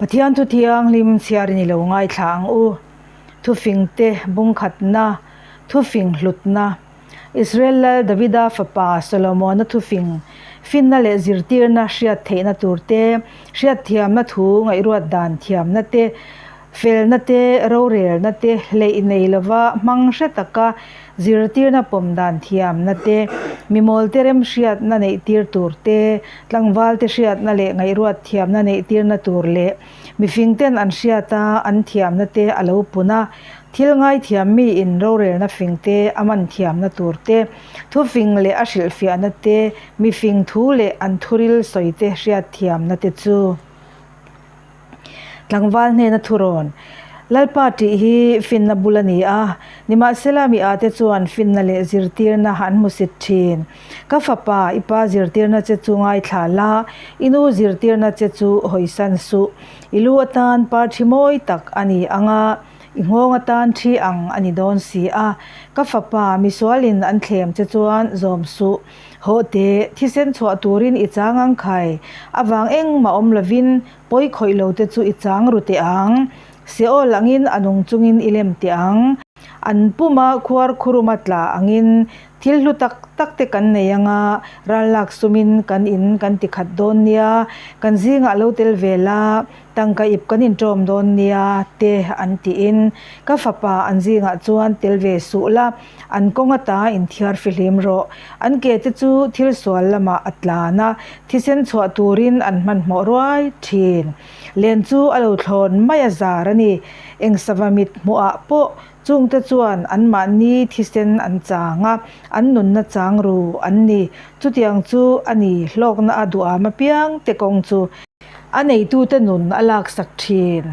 Pathian thu thianghlim chhiarin i lo ngaithla ang u. Thufingte bungkhatna, thufing hlutna. Israel Lal Davida fapa Solomona thufing, finna leh zirtirna hriat theihna tur te, hriatthiamna thu ngaihruat dan thiamna te, felna te, rorelna te hleih nei lova hmang hre taka zirtirna pawm dan thiamna te, mimawlte remhriatna neihtir tur te, tlangvalte hriatna leh ngaihruat thiamna neihtirna tur leh mifingten an hriata an thiamna te a lo pun a, thil ngaithiam miin rorelna fingte a man thiamna tur te, thufing leh a hrilhfiahna te, mifing thu leh an thuril sawite hriat thiamna te chu. Tlangval hnena thurawn, Lalpa tih hi finna bul a ni a, nimahsela mi ate chuan finna leh zirtirna an hmusit thin. Ka fapa, i pa zirtirna che chu ngaithla la, i nu zirtirna che chu hawisan suh. I lu atan par thi mawi tak a ni ang a, i nghawng atan thi ang a ni dawn si a. Ka fapa, misualin an thlem che chuan zawm suh. Haw teh, thisen chhuah turin i chang ang khai. Avang engmah awm lovin pawi khawih lo te chu i chang ru teh ang. Seol angin a nung chungin i lem teh ang. An puma khuar khuruma tla angin thil hlu tak tak te kan nei anga ral lak sumin kan in kan ti khat dawn nia, kan zingah lo tel ve la, Tangka ip kan inṭawm dawn nia te an tiin ka fapa an zingah chuan tel ve suh la, an kawng ata inthiar fihlim rawh. An ke te chu thil sual lamah a tlan a, thisen chhuah turin an hmanhmawh ruai thin. Len chu a lo thlawn mai a zar a ni. Eng sava mit hmuhah pawh chungte chuan anmahni thisen an chang a, an nunna chang ru an ni. Chutiang chu a ni hlawkna a duham apiang te kawng chu. A neitute nun a laksak thin.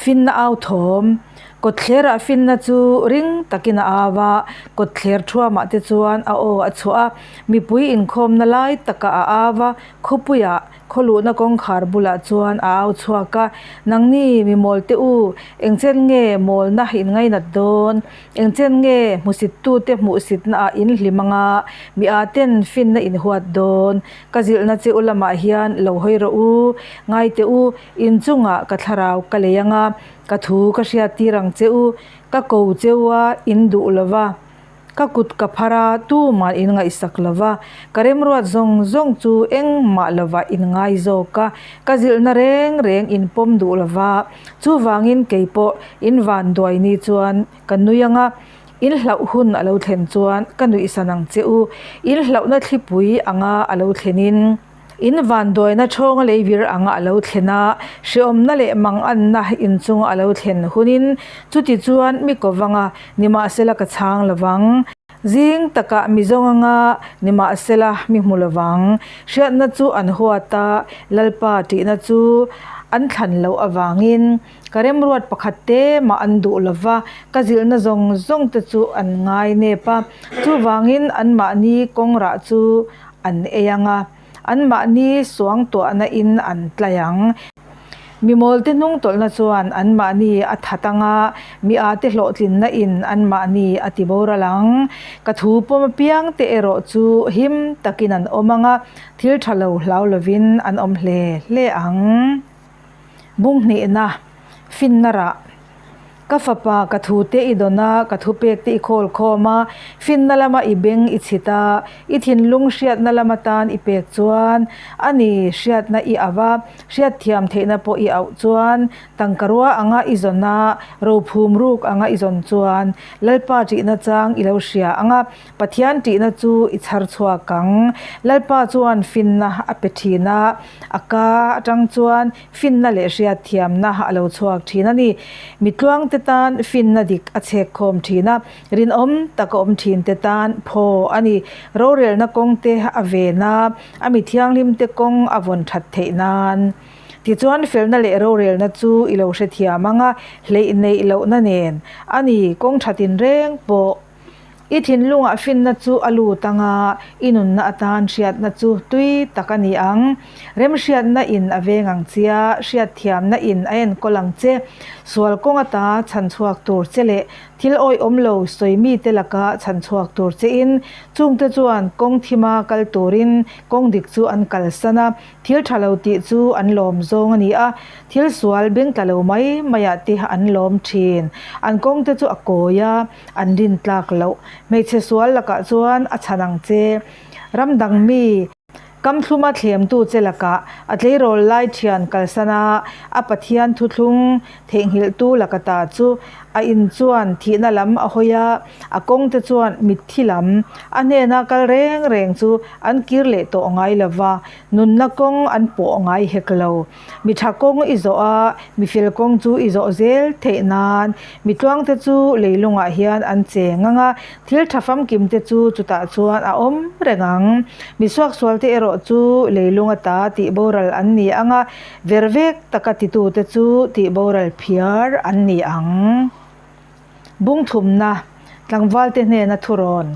Finna au thawm, Kawtthlerah finna chu ring takin a au a, kawtthler thuamah te chuan a aw a chhuah a, mipui inkhawmna lai takah a au a, khawpuiah khawluhna kawngkhar bulah chuan a au chhuak a, Nangni mi mawlte u, engchen nge mawlna in ngainat dawn? Engchen nge hmusittute hmuhsitnaah in hlim anga mi aten finna in huat dawn? Ka zilhna che u lamah hian lo hawi rawh u, ngai teh u, inchungah ka thlarau ka lei anga, ka thu ka hriattir ang che u, ka ko che u a, in duh lo va, ka kut ka phar a, tuman in ngaihsak lo va, ka remruat zawng zawng chu engmah lovah in ngai zawk a, ka zilhna reng reng in pawm duh lo va, chuvangin kei pawh in vanduai ni chuan ka nui ang a. In hlauh hun a lo thlen chuan ka nuihsan ang che u. In hlauhna thlipui anga a lo thlenin, in vanduaina thawnga leivir anga a lo thlen a, hreawmna leh manganna inchunga a lo thlen hunin, chuti chuan mi ko vanga nimahsela ka chhang lovang. Zing takah mi zawng anga nimahsela mi hmu lovang. Hriatna chu an huat a, Lalpa tihna chu an thlan loh avangin. Ka remruat pakhat te mah an duh lo va, ka zilhna zawng zawng te chu an ngai nep a, chuvangin anmahni kawngrah chu an ei ang a, anmahni suangtuahna in an tlai ang. Mi mawlte hnung tawlhna chuan anmahni a that ang a, mi ate hlawhtlinna in anmahni a ti boral ang. Ka thu pawm apiang te erawh chu him takin an awm ang a, thil tha lo hlau lovin an awm hle hle ang. Bung hnihna, Finna rah. Ka fapa, ka thute i dawn a, ka thupek te i khawl khawm a, finna lama i beng i chhit a, i thinlung hriatna lam atan i pek chuan, a ni, hriatna i auh a, hriatthiam theihna pawh i auh chuan, tangka rua anga i zawn a, rophum ruk anga i zawn chuan, Lalpa ṭihna chang i lo hria ang a, Pathian ṭihna chu i chhar chhuak ang. Lalpa chuan finna a pe ṭhin a, a ka aṭang chuan finna leh hriatthiamna a lo chhuak ṭhin a ni. Mi tluangte tan finna dik a chhek khawm ṭhin a, rinawm tak a awm ṭhinte tan phaw a ni. Rorelna kawngte a ven a, a mi thianghlimte kawng a vawn ṭhat theih nan. Tichuan felna leh rorelna chu i lo hrethiam ang a, hleih neih lohna nen a ni kawng ṭha tinreng pawh. I thinlungah finna chu a lut ang a, i nunna atan hriatna chu tui tak a ni ang. Remhriatna in a veng ang che a, hriatthiamna in a enkawl ang che. Sual kawng ata chhan chhuak tur che leh thil awihawm lo sawi mite laka chhan chhuak tur che in, chungte chuan kawng thima kal turin kawng dik chu an kalsan a. Thil tha lo tih chu an lawm zawng a ni a, thil sual beng tla lo mai maiah te an lawm thin. An kawng te chu a kawi a, an rin tlak loh. Hmeichhe sual lakah chuan a chhan ang che. Ram dang mi. Kamthluma thlemtu che lakah a tleirawl lai thian kalsan a, a Pathian thuthlung theihnghilhtu laka ta chu a in chuan thihna lam a hawi a, a kawngte chuan mitthi lam a hnena kal reng reng chu an kir leh tawh ngai lo va, nunna kawng an pawh ngai hek lo. Mi tha kawng i zawh a, mi fel kawng chu i zawh zel theih nan mi tluangte chu leilungah hian an cheng ang a, Thil tha famkim te chu chutah chuan a awm reng ang. Mi suaksual te erawh chu leilung ata tih boral an ni ang a, ver vek taka titute chu tih boral phiar an ni ang. Bungthumna, Tlangvalte hnena thurawn.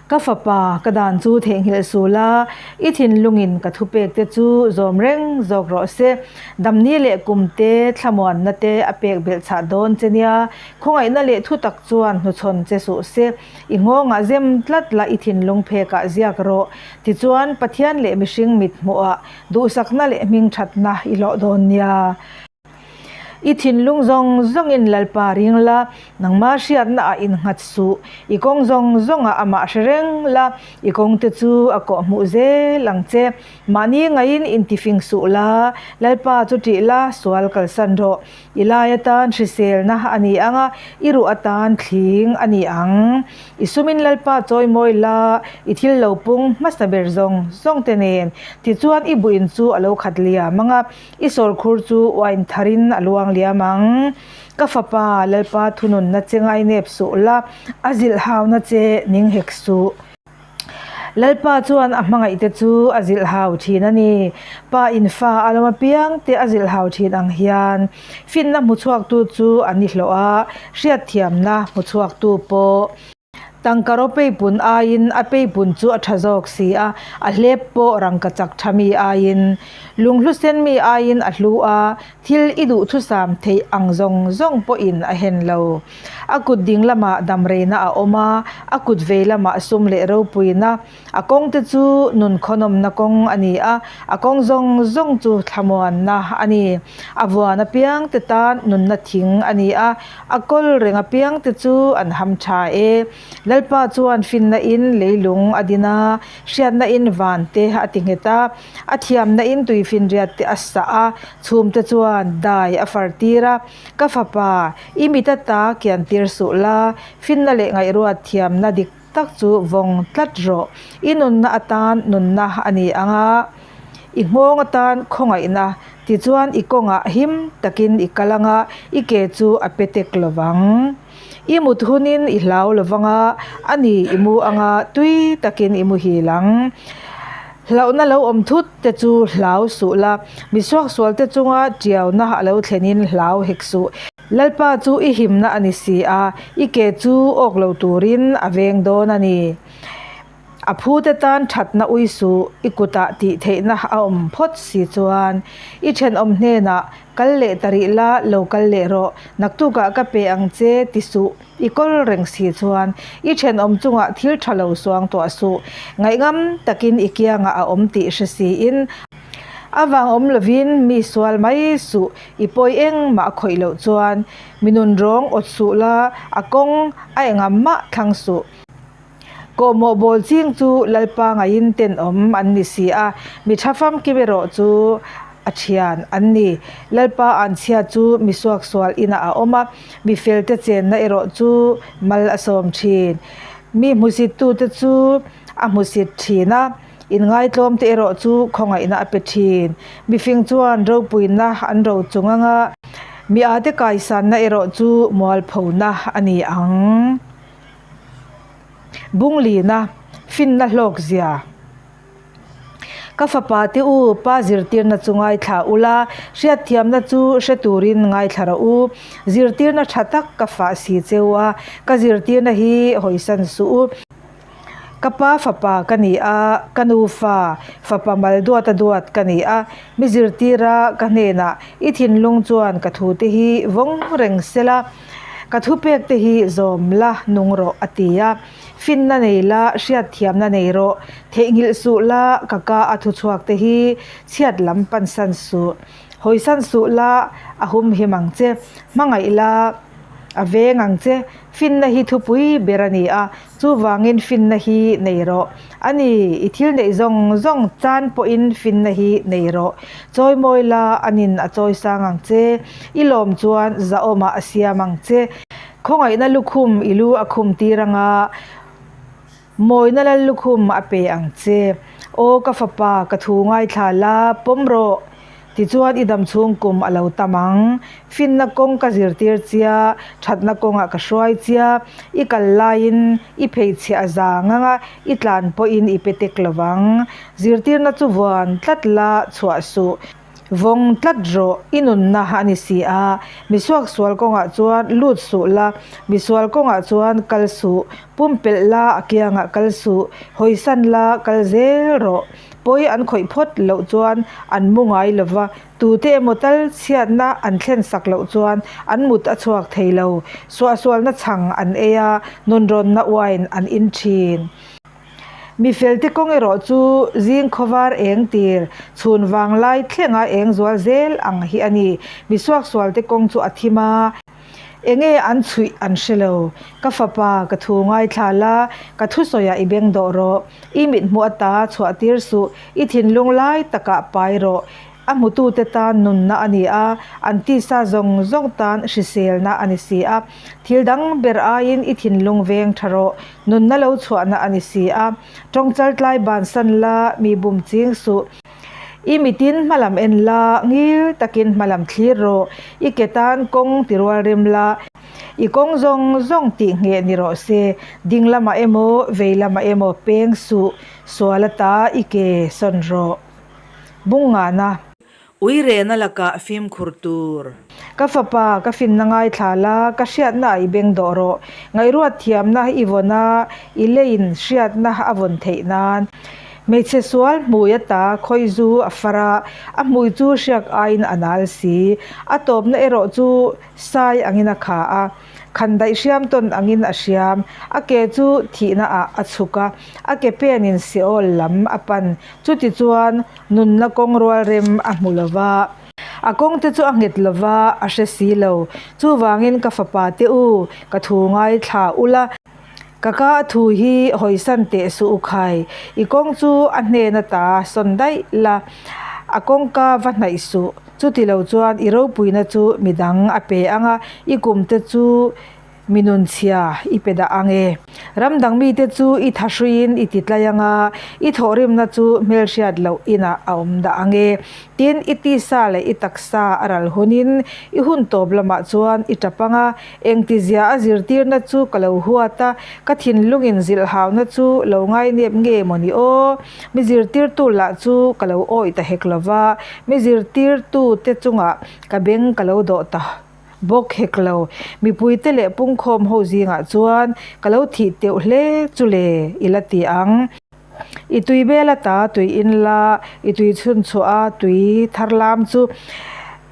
Ka fapa, ka dan chu theihnghilh sul a, i thinlungin ka thupek te chu zawm reng zawk rawh se. Damni leh kum te, thlamuanna te a pek belh chhah dawn che nia. Khawngaihna leh thutak chuan hnuchhawn che suh se. I nghawngah zem tlat la i thinlung phekah ziak rawh. Tichuan, Pathian leh mihring mit hmuhah duhsakna leh hmingthatna i hlawh dawn nia. I thinlung zawng zawngin Lalpa ring la, nangma hriatna ah innghat suh. I kawng zawng zawngah amah hre reng la, i kawngte chu a kawh hmuh zel ang che. Mahni ngaiin intifing suh la, Lalpa chu ṭih la, sual kalsan rawh. I lai atan hriselna a ni ang a, i ruh atan thling a ni ang. I sumin Lalpa chawimawi la, i thil lo pung hmasa ber zawng zawngte nen. Tichuan i buin chu a lo khat liam ang a, I sawrkhur chu uain tharin a luang liam ang. Ka fapa, Lalpa thununna che ngainep suh la, a zilh hauna che ning hek suh. Lalpa chuan a hmangaihte chu a zilh hau thin a ni. Pa in fa a lawm apiang te a zilh hau thin ang hian finna hmuchhuaktu chu a ni hlawh a, hriatthiamna hmuchhuaktu pawh. Tangka ro peipun aiin a peipun chu a tha zawk si a, a hlep pawh rangka chak tha mi aiin, lunghlu sen mi aiin a hlu a, thil i duhthusam theih ang zawng zawng pawhin a hen lo. A kut ding lamah damreina a awm a, a kut vei lamah sum leh ropuina. A kawngte chu nun khawnawmna kawng a ni a, a kawng zawng zawng chu thlamuanna a ni. A vuan apiangte tan nunna thing a ni a, A kawl reng apiang te chu an ham tha e. Lalpa chuan finna in leilung a din a, hriatna in van te a ti nghet a, a thiamna in tuifinriat te a sah a, chhum te chuan dai a far tir a. Ka fapa, i mit ata kian tir suh la, finna leh ngaihruat thiamna dik tak chu vawng tlat rawh. I nunna atan nunna a ni ang a, i nghawng atan khawngaihna, tichuan i kawngah him takin i kal ang a, i ke chu a pe tek lo vang. I mut hunin i hlau lo vang a, a ni i mu ang a, tui takin i muhil ang. Hlauhna lo awm thut te chu hlau suh la, mi suaksual te chunga tiauna a lo thlenin hlau hek suh. Lalpa chu i himna a ni si a, i ke chu awk lo turin a veng dawn a ni. A phute tan thatna ui suh, i kutah tih theihna a awm phawt si chuan. I thenawm hnenah, Kal leh ta rih la, lo kal leh rawh, naktukah ka pe ang che ti suh, i kawl reng si chuan. I thenawm chungah thil tha lo suang tuah suh, ngaihngam takin i kiangah a awm tih hre siin. A vang awm lovin mi sual mai suh, i pawi engmah a khawih loh chuan. Mi nun rawng awt suh la, a kawng a engam mah thlang suh. Kawhmawh bawl ching chu Lalpa ngaiin tenawm an ni si a, mi tha famkim erawh chu a thian an ni. Lalpa anchhia chu mi suaksual inah a awm a, mi felte chenna erawh chu mal a sawm thin. Mi hmusittute chu a hmusit thin a, inngaitlawmte erawh chu khawngaihna a pe thin. Mifing chuan ropuina an ro chung anga, mi ate kaisanna erawh chu mualphona a ni ang. Bunglina, finna hlawk zia. Ka fapa te u, pa zirtirna chu ngaithla ula, hriatthiamna chu hre turin ngaithla rawh u. Zirtirna tha tak ka fah si cheu a, ka zirtirna hi hawisan suh u. Ka pa fapa ka ni a, ka nu fa, fapa mal duata duat ka ni a. Mi zirtira ka hnenah i thinlung chuan ka thute hi vawng reng sela. Ka thupek te hi zawm la nung rawh a ti a. Finna nei la, hriatthiamna nei rawh. Theihnghilh suh la, ka ka a thuchhuak te hi chhiat lam pansan suh. Hawisan suh la, a humhim ang che. Hmangaih la, a veng ang che. Finna hi thupui ber a ni a, chuvangin finna hi nei rawh. A ni, i thil neih zawng zawng tan pawhin finna hi nei rawh. Chawimawi la, a nin a chawisang ang che. I lawm chuan zahawmah a siam ang che. Khawngaihna lukhum i lu a khum tir anga mawina lal lukhum a pe ang che. Aw ka fapa, ka thu ngaithla la, pawm rawh. Tichuan i dam chhung kum a lo tam ang. Finna kawng ka zirtir chia, thatna kawngah ka hruai chia, i kal laiin i pheichhiah a zang anga i tlan pawhin i pe tek lovang. Zirtirna chu vuan tlat la chhuah suh. Vawng tlat rawh, i nunna a ni si a. Misuaksual kawngah chuan lut suh la, misual kawngah chuan kal suh, pumpelh la a kiangah kal suh, hawisan la kal zel rawh. Pawi an khawih phawt loh chuan an mu ngai lo va, tute emaw tal chhiatna an thlen sak loh chuan an mut a chhuak thei lo. Suahsualna chhang an ei a, nunrawnna uain an in thin. Mi felte kawng erawh chu zing khawvar eng tir, chhun vang lai thlenga eng zual zel ang hi a ni. Mi suaksualte kawng chu a thim a, enge an chhuih an hre lo. Ka fapa, ka thu ngaithla la, ka thusawiah i beng dawh rawh. I mithmuh ata chhuah tir suh, i thinlung lai takah pai rawh. A hmutute tan nunna a ni a, an tisa zawng zawng tan hriselna a ni si a. Thil dang ber aiin i thinlung veng tha rawh, nunna lo chhuahna a ni si a. Tawngchal tlai bansan la, mi bum ching suh. I mitin hmalam en la, ngil takin hmalam thlir rawh. I ke tan kawng ti rual rem la, i kawng zawng zawng tih ngheh ni rawh se. Ding lamah emaw, vei lamah emaw peng suh, sual ata i ke sawn rawh. Bungngana. Ui rehna lakah fimkhur tur. Ka fapa, ka finna ngaithla la, ka hriatna ah i beng dawh rawh. Ngaihruat thiamna i vawn a, i leiin hriatna a vawn theih nan. Hmeichhe sual hmui ata khawi zu a far a, a hmui chu hriak aiin a nal si. A tawpna erawh chu sai angin a kha a. Khandaih hriam tawn angin a hriam, a ke chu thihna ah a chhuk a, a ke penin Seol lam a pan. Chutichuan, nunna kawng rual rem a hmu lo va. A kawngte chu a nghet lo va, a hre si lo. Chuvangin ka fapa te u, ka thu ngaithla ula. Ka ka a thu hi hawisan teh suh u khai. I kawng chu a hnen ata sawn daih la, a kawngka va hnaih suh. Chuti lo chuan i ropuina chu midang a pe ang a, i kumte chu mi nunchhia i pe dah ang e. Ram dang mite chu i thahruiin i titlai ang a, i thawhrimna chu hmelhriat loh inah a awm dah ang e. Tin, i tisa leh i taksa a ral hunin i hun tawp lamah chuan i tap ang a, Engtizia a zirtirna chu ka lo huat a, ka thinlungin zilhhauna chu lo ngainep nge maw ni aw? Mi zirtirtu lah chu ka lo awih ta hek lo va, mi zirtirtute chungah ka beng ka lo dawh ta bawk hek lo. Mipuite leh pungkhawm ho zingah chuan ka lo thih teuh hle chu le i la ti ang. I tui bel ata tui in la, i tui chhun chhuah a tui thar lam chu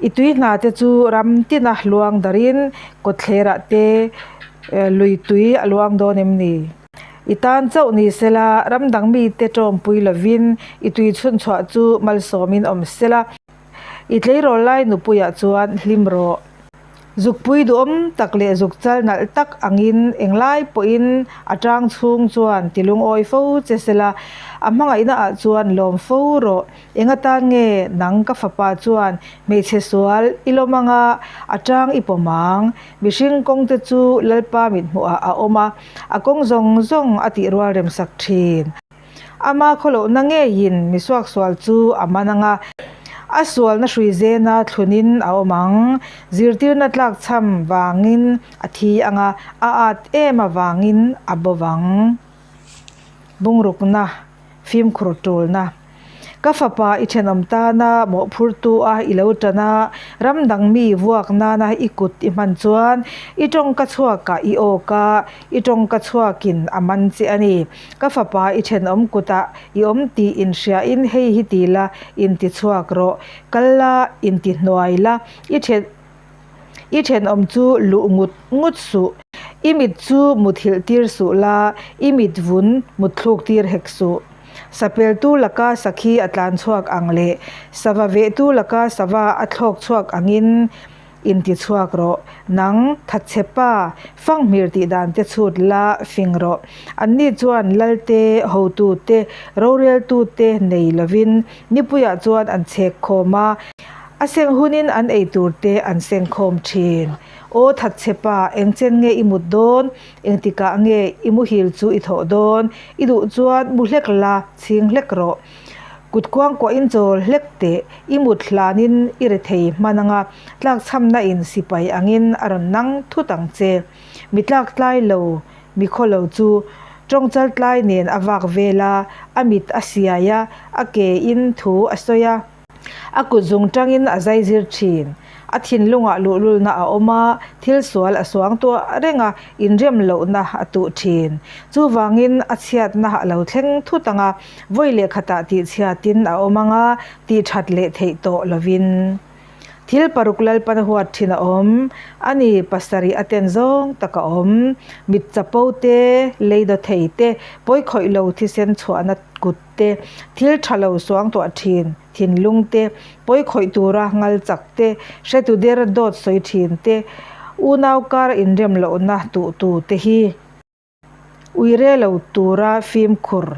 i tui hna te chu ram tina luang darin kawtthlerah te lui tui a luang dawn em ni? I tan chauh ni sela, ram dang mite tawmpui lovin i tui chhun chhuah chu malsawmin awm sela. I tleirawl lai nupuiah chuan hlim rawh. Zukpui duhawm tak leh zuk chal nalh tak angin englai pawhin a tang chhung chuan ti lungawi fo che sela, a hmangaihna ah chuan lawm fo rawh. Eng atan nge nang ka fapa chuan hmeichhe sual i lawm anga a tang i pawm ang? Mihring kawng te chu Lalpa mithmuh ah a awm a, a kawng zawng zawng a tih rual remsak thin. Ama khawlohna ngeiin mi suaksual chu a man ang a, a sualna hrui zena thlunin a awm ang. Zirtirna tlakchham vangin a thi ang a, a at em avangin a bo vang. Bungrukna, fimkhur tulna. Ka fapa i thenawm tana mawhphurtu a i lo tan a, ram dang mi vuak nana i kut i hman chuan i tawngka chhuakah i awk a, i tawngka chhuakin a man che a ni. Ka fapa i thenawm kutah i awm tih inhriain hei hi ti la, inti chhuak rawh. Kal la, inti hnuai la, i then i thenawm chu luh ngut ngut suh. I mit chu muthilh tir suh la, i mit vun mutthluk tir hek suh. Sapeltu laka sakhi a tlan chhuak ang leh sava vehtu laka sava a thlawk chhuak angin inti chhuak rawh. Nang, thatchhe pa, fanghmir tih dan te chhut la fing rawh. Anni chuan Lalte, hotute, roreltute nei lovin nipuiah chuan an chhek khawm a, a seng hunin an ei turte an seng khawm thin. Aw thatchhe pa, eng chen nge i mut dawn? Engtikah nge i muhil chu i thawh dawn? I duh chuan mu hlek la, chhing hlek rawh. Kut kuangkuahin chawl hlek teh, i mut hlanin i re thei hman anga tlakchhamna in sipai angin a rawn nang thut ang che. Mi tlak tlai lo, mi khaw lo chu tawngchal tlai nen a vak vel a, a mit a siai a, a ke in thu a sawi a. A kut zung tangin a zai zir thin. A thinlungah luhlulna a awm a, thil sual a suang tuah reng a, inrem lohna a tuh thin. Chuvangin a chhiatna a lo thleng thut ang a, vawi leh khatah tihchhiatin a awm ang a, tihthat leh theih tawh lovin. Thil paruk Lalpan huat thin a awm a ni, pasarih a ten zawng tak a awm. Mit chapo te, lei daw thei te, pawi khawih lo thisen chhuahna kut te, thil tha lo suangtuah thin thinlung te, pawi khawih tura ngal chak te, hretu der dawt sawi thin te, unau kar inrem lohna tuh tu te hi uire lo tura fimkhur.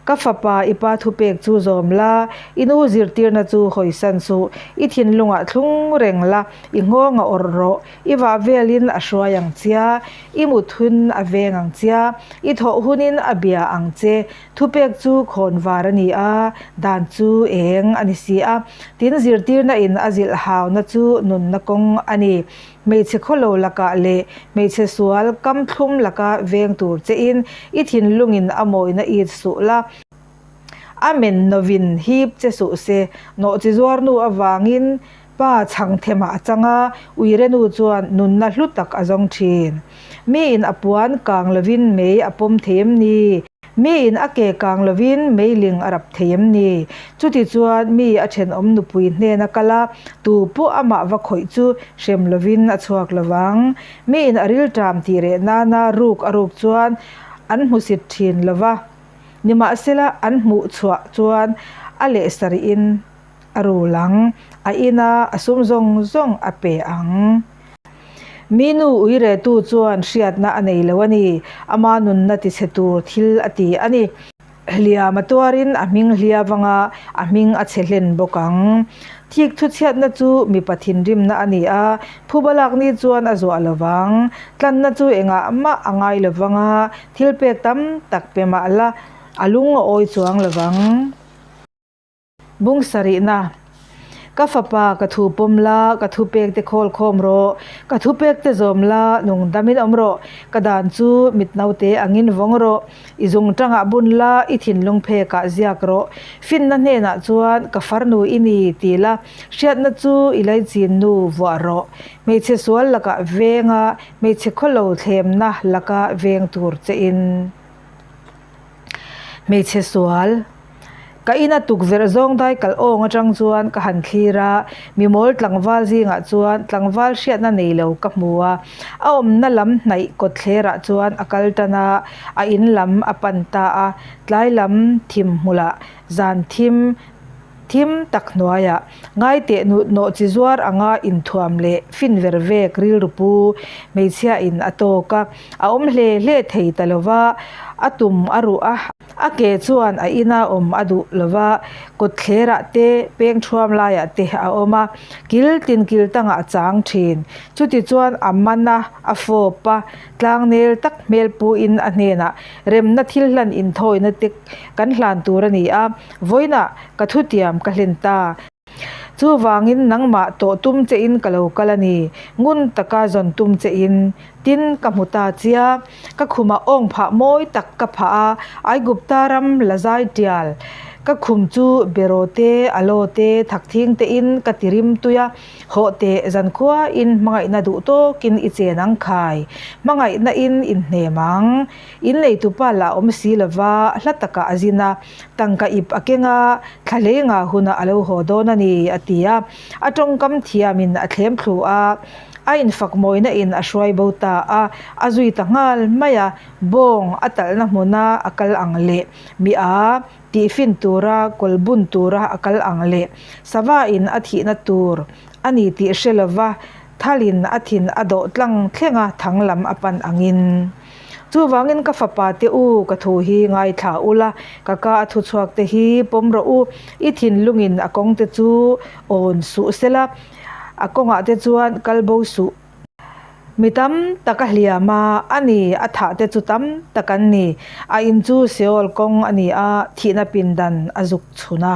Ka fapa i pa thupek chu zawm la, i nu zirtirna chu hawisan suh, i thinlungah thlung reng la, i nghawng a awrh rawh, i vah velin a hruai ang chia, i mut hun a veng ang chia, i thawh hunin a bia ang che. Thupek chu khawnvar a ni a, dan chu eng a ni si a. Tin, zirtirna in a zilh hauna chu nunna kawng a ni. Hmeichhe khawlo lakah leh hmeichhe sual kam thlum laka veng tur chein i thinlungin a mawina it suh la. A men novin hip che suh se. Nawhchi zuarnu avangin pa chhang themah a chang a, uirenu chuan nunna hlu tak a zawng thin. Miin a puan kang lovin mei a pawm thei em ni? Miin a ke kang lovin meiling a rap thei em ni? Chutichuan mi a thenawm nupui hnena kal a, tu pawh amah va khawih chu hrem lovin a chhuak lovang. Miin a rilṭam tih reh nana ruk a ruk chuan an hmusit ṭhin lova, nimahsela an hmuh chhuah chuan a leh sarihin a rul ang, a ina a sum zawng zawng a pe ang. Mi nu uiretu chuan hriatna a nei lo a ni, ama nunna tichhe tur thil a ti a ni. Hliam a tuarin a hming hliau anga a hming a chhe hlen bawk ang. Thik thuchhiatna chu mipa thinrimna a ni a, phuba lak ni chuan a zuah lo vang. Tlanna chu engah mah a ngai lo vang a, thil pek tam tak pe mah la a lung a awi chuang lo vang. Bung sarihna, Ka fapa, ka thu pawm la, ka thupek te khawl khawm rawh, ka thupek te zawm la, nung damin awm rawh, ka dan chu mit naute angin vawng rawh, i zung tangah bun la, i thinlung phekah ziak rawh, finna hnenah chuan ka farnu i ni ti la, hriatna chu i laichin nu vuah rawh, hmeichhe sual lakah venga hmeichhe khawlo thlemna laka veng tur che in. Hmeichhe sual, Ka ina tukverh zawng dai kalh awng atang chuan ka han thlir a, mimawl tlangval zingah chuan tlangval hriatna nei lo ka hmu a, a awmna lam hnaih kawtthlerah chuan a kal tan a, a in lam a pan ta a, tlai lam thim hmulah zan thim thim tak hnuaiah ngaiteh nawh chi zuar anga inthuam leh fin ver vek rilru pu hmeichhia in a tawk a, a awm hle hle thei ta lo va, a tum a ruh a, a ke chuan a ina awm a duh lo va, kawtthlerah te peng thuam laiah te a awm a, kil tin kil tangah a chang thin. Chuti chuan a man a, a fawp a, tlangnel tak hmel puin a hnenah remna thil hlan inthawina te kan hlan tur a ni a, Vawiinah ka thutiam ka hlen ta. Chuvangin nangmah tawh tum chein ka lo kal a ni, ngun taka zawn tum chein. Tin, ka hmu ta chia. Ka khumah awng phah mawi tak ka phah a, Aigupta ram la zai tial. Ka khum chu beraw te, aloe te, thakthing tein ka ti rim tui a, hawh teh zankhuain hmangaihna duh tawkin i chen ang khai. Hmangaihna in inhnem ang. In neitupa lah awm si lova, hla takah a zin a. Tangka ip a keng a, thla hleinga hunah a lo haw dawn a ni, a ti a. A tawngkam thiamin a thlem thlu a, A infakmawina in a hruai bo ta a, a zui ta nghal mai a, bawng a talhna hmuna a kal ang leh mi a tihfin tura kawl bun tura a kal ang leh sava in a thihna tur a ni tih hre lova thalin a thin a dawh tlang thlenga thang lam a pan angin. Chuvangin ka fapa te u, ka thu hi ngaithla ula, ka ka a thuchhuak te hi pawm rawh u, i thinlungin a kawng te chu awn suh sela, a kawngah te chuan kal bo suh. Mi tam tak a hliam a, a ni, a thah te chu tam tak an ni. A in chu Seol kawng a ni a, thihna pindan a zuk chhun a.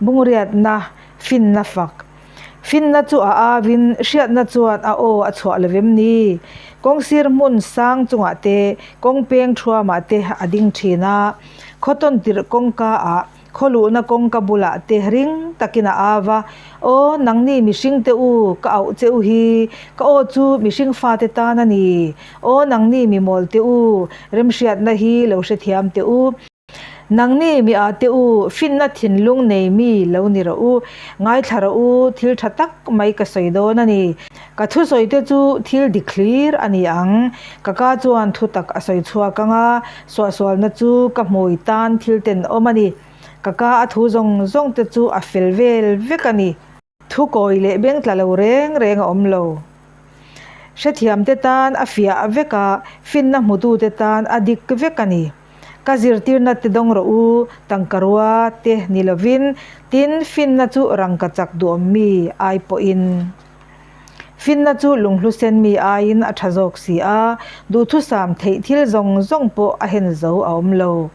Bungriatna, finna fak. Finna chu a auin, hriatna chuan a aw a chhuah lo vem ni? Kawngsir hmun sang chungah te, kawng peng thuamah te a ding thin a. Khaw tawn tirh kawngka ah, khaw luhna kawngka bulah te ring takin a au a, Aw, nangni mihring te u, ka auh che u hi, ka aw chu mihring fate tan a ni. Aw, nangni mimawl te u, remhriatna hi lo hrethiam teh u. Nangni mi a te u, finna thinlung nei mi lo ni rawh u. Ngaithla rawh u, thil tha tak mai ka sawi dawn a ni. Ka thusawi te chu thil dik hlir a ni ang. Ka ka chuan thu tak a sawi chhuak ang a, suahsualna chu ka hmui tan thil tenawm a ni. Ka ka a thu zawng zawng te chu a fel vel vek a ni. Thu kawi leh beng tla lo reng reng a awm lo. Hrethiamte tan a fiah vek a, finna hmutute tan a dik vek a ni. Ka zirtirna te dawng rawh u, tangkarua te ni lovin, tin finna chu rangkachak duhawm mi ai pawhin. Finna chu lunghlu sen mi aiin a tha zawk si a, duhthusam theih thil zawng zawng pawh a hen zo a awm lo.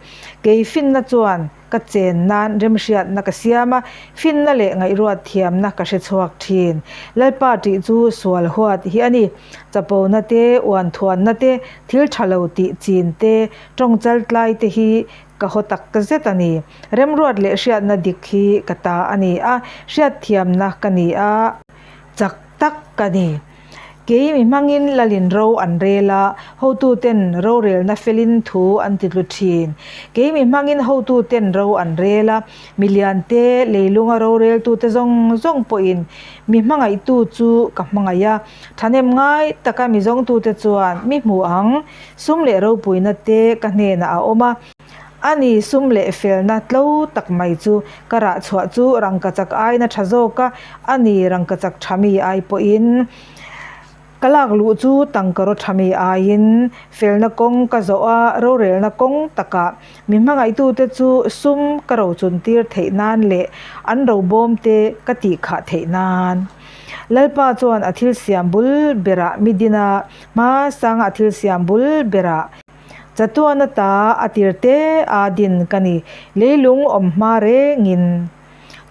Kei finna chuan Ka chen nan remhriatna ka siam a, finna leh ngaihruat thiamna ka hre chhuak thin. Lalpa tih chu sual huat hi a ni. Chapona te, uanthuanna te, thil tha lo tih chin te, tawngchal tlai te hi ka haw tak zet a ni. Remruat leh hriatna dik hi ka ta a ni a, hriatthiamna ka ni a, chak tak ka ni. Kei mi hmangin lalin ro an rel a, hotuten rorelna felin thu an ti tlu thin. Kei mi hmangin hotuten ro an rel a, miliante leilunga roreltute zawng zawng pawhin mi hmangaihtu chu ka hmangaih a. Thahnem ngai taka mi zawngtute chuan mi hmu ang, sum leh ropuina te ka hnenah a awm a. A ni, sum leh felna tlo tak mai chu ka rah chhuah chu rangkachak aina tha zawk a, a ni, rangkachak tha mi ai pawhin ka lak luh chu tangkaraw tha mi aiin felna kawng ka zawh a, rorelna kawng takah mi hmangaihtute chu sum ka rochun tir theih nan leh an robawm te ka tih khah theih nan. Lalpa chuan a thil siam bul berah mi din a, hmasanga a thil siam bul berah. Chatuan ata a tir te a din ka ni. Leilung awm hma rengin,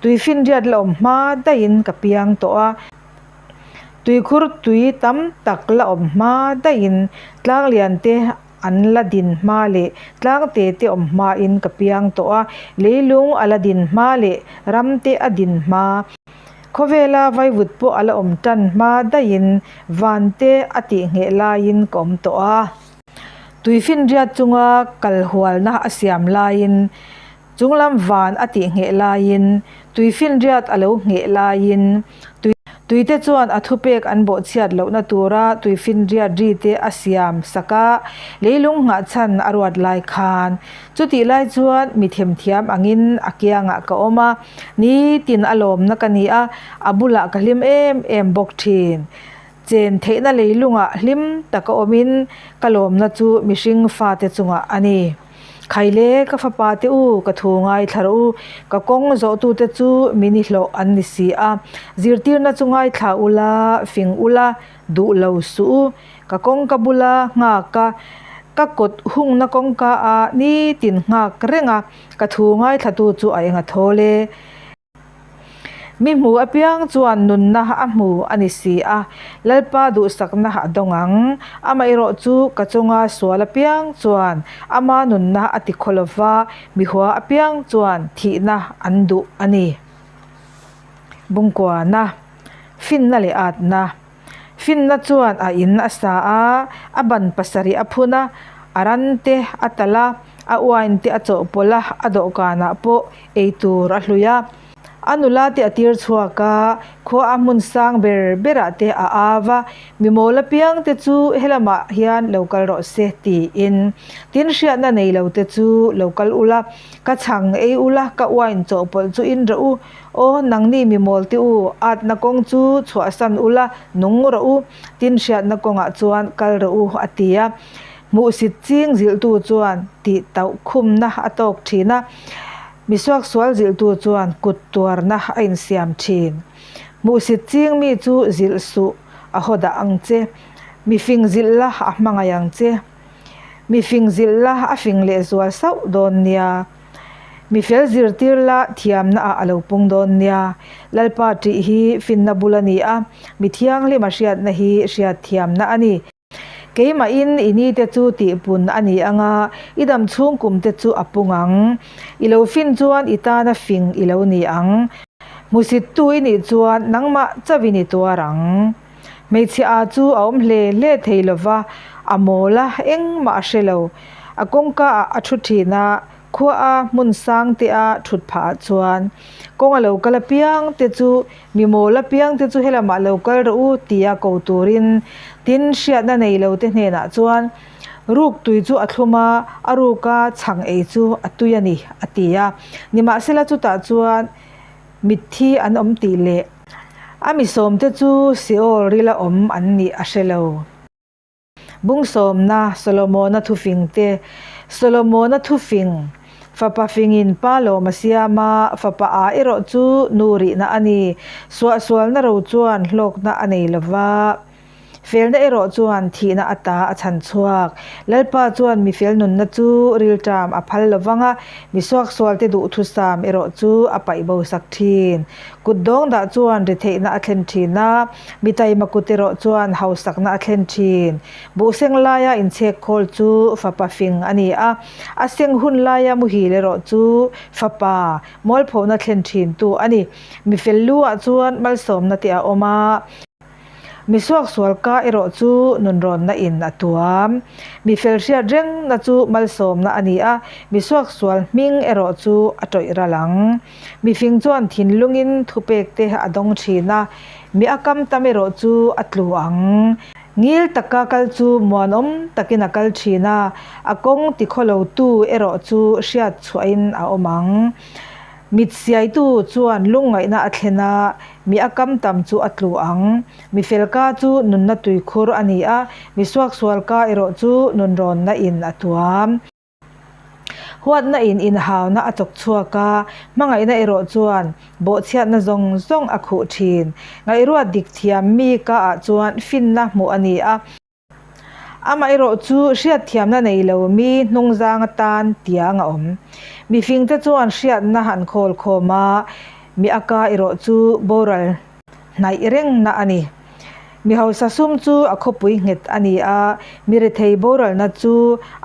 tuifinriat la awm hma daihin ka piang tawh a. Tuikhur tui tam tak la awm hma daihin tlanglian te an la din hma leh tlangte te awm hmain ka piang tawh a. Leilung a la din hma leh ram te a din hma. Khawvela vaivut pawh a la awm tan hma daihin van te a tihngheh laiin ka awm tawh a. Tuifinriat chunga kal hualna a siam laiin, chunglam van a tih ngheh laiin, tuifinriat a lo ngheh laiin, tuite chuan a thupek an bawhchhiat lohna tura tuifinriat ri te a siam sak a, leilung nghahchhan a ruat lai khan. Chutih lai chuan mi themthiam angin a kiangah ka awm a, nitin a lawmna ka ni a, a bulah ka hlim em em bawk thin. Chen theihna leilungah hlim taka awmin ka lawmna chu mihring fate chungah a ni. Khaile, ka fapa te u, ka thu ngaithla rawh u, ka kawng zawhtute chu mi nihlawh an ni si a. Zirtirna chu ngaithla ula, fing ula, duh lo suh u. Ka kawngka bula nghak a, ka kawt hungna kawngka a nitin nghak reng a, ka thu ngaithlatu chu a eng a thawl e. Mi hmu apiang chuan nunna a hmu a ni si a, Lalpa duhsakna a dawng ang. Amaherawh chu ka chunga sual apiang chuan ama nunna a ti khaw lo va, mi hua apiang chuan thihna an duh a ni. Bungkuana, Finna leh Atna. Finna chuan a in a sa a, a ban pasarih a phun a, a ran te a talh a, a uain te a chawhpawlh a, a dawhkanah pawh ei tur a hlui a. A nula te a tir chhuak a, khua a hmun sang ber berah te a au a, mi mawl apiang te chu helamah hian lo kal rawh se tiin. Tin hriatna nei lo te chu lo kal ula, ka chhang ei ula, ka uain chawhpawlh chu in rawh u. Aw, nangni mi mawl te u, atna kawng chu chhuahsan ula, nung rawh u. Tin hriatna kawngah chuan kal rawh u, a ti a. Hmuhsit ching zilhtu chuan tih tauh khumna a tawk thin a, mi suaksual zilhtu chuan kut tuarna a insiam thin. Hmuhsit ching mi chu zilh suh a haw dah ang che, mi fing zilh la a hmangaih ang che. Mi fing zilh la a fing lehzual sauh dawn nia. Mi fel zirtir la thiamna ah a lo pung dawn nia. Lalpa tih hi finna bul a ni a, mi thianghlim a hriatna hi hriatthiamna a ni. Keimahin i ni te chu tihpun a ni ang a, i dam chhung kum te chu a pung ang. I lo fin chuan i tana fing i lo ni ang. Hmusittu i nih chuan nangmah chauhin i tuar ang. Hmeichhe a chu a awm hle hle thei lo va, a mawl a, engmah a hre lo. A kawngka ah a thu thin a, khua a hmun sang te a thut phah ah chuan kawng a lo kal apiang te chu Mi mawl apiang te chu helamah lo kal rawh u tia ko turin tin hriatna nei lo te hnenah chuan ruk tui chu a thlum a, a ruka chhang ei chu a tui a ni a ti a. Nimahsela chutah chuan mitthi an awm tih leh a mi sawmte chu Seol rila awm an nih a hre lo. Bungsawmna, Solomona thufing te, Solomona thufing, Fapa fingin pa lawm a siam a, fapa a erawh chu nu rihna a ni. Suahsualna ro chuan hlawkna a nei lo va, felna erawh chuan thihna ata a chhan chhuak. Lalpa chuan mi fel nunna chu rilṭam a phal lo vang a, mi suaksualte duhthusam erawh chu a paih bo sak ṭhin. Kut dawng dah chuan ri theihna a thlen ṭhin a, Mi taima kut erawh chuan hausakna a thlen thin. Buhseng laia inchhek khawl chu fapa fing a ni a, a seng hun laia muhil erawh chu fapa mualphona thlen thintu a ni. Mi fel luah chuan malsawmna te a awm a, mi suaksual ka erawh chu nunrawnna in a tuam. Mi fel hriat rengna chu malsawmna a ni a, mi suaksual hming erawh chu a tawih ral ang. Mifing chuan thinlungin thupek te a dawng thin a, mi a kam tam erawh chu a tlu ang. Ngil taka kal chu muanawm takin a kal thin a, a kawng tikhawlotu erawh chu hriat chhuahin a awm ang. Mit siaitu chuan lungngaihna a thlen a, mi a kam tam chu a tlu ang. Mi felka chu nunna tuikhur a ni a, mi suaksualka erawh chu nunrawnna in a tuam. Huatna in inhauna a chawk chhuak a, hmangaihna erawh chuan bawhchhiatna zawng zawng a khuh thin. Ngaihruat dik thiam mi ka ah chuan finna hmuh a ni a. Amah erawh chu hriatthiamna nei lo mi hnungzang atan tiang a awm. Mifingte chuan hriatna an khawl khawm a, mi a ka erawh chu boral hnaih rengna a ni. Mi hausa sum chu a khawpui nghet a ni a, mi rethei boralna chu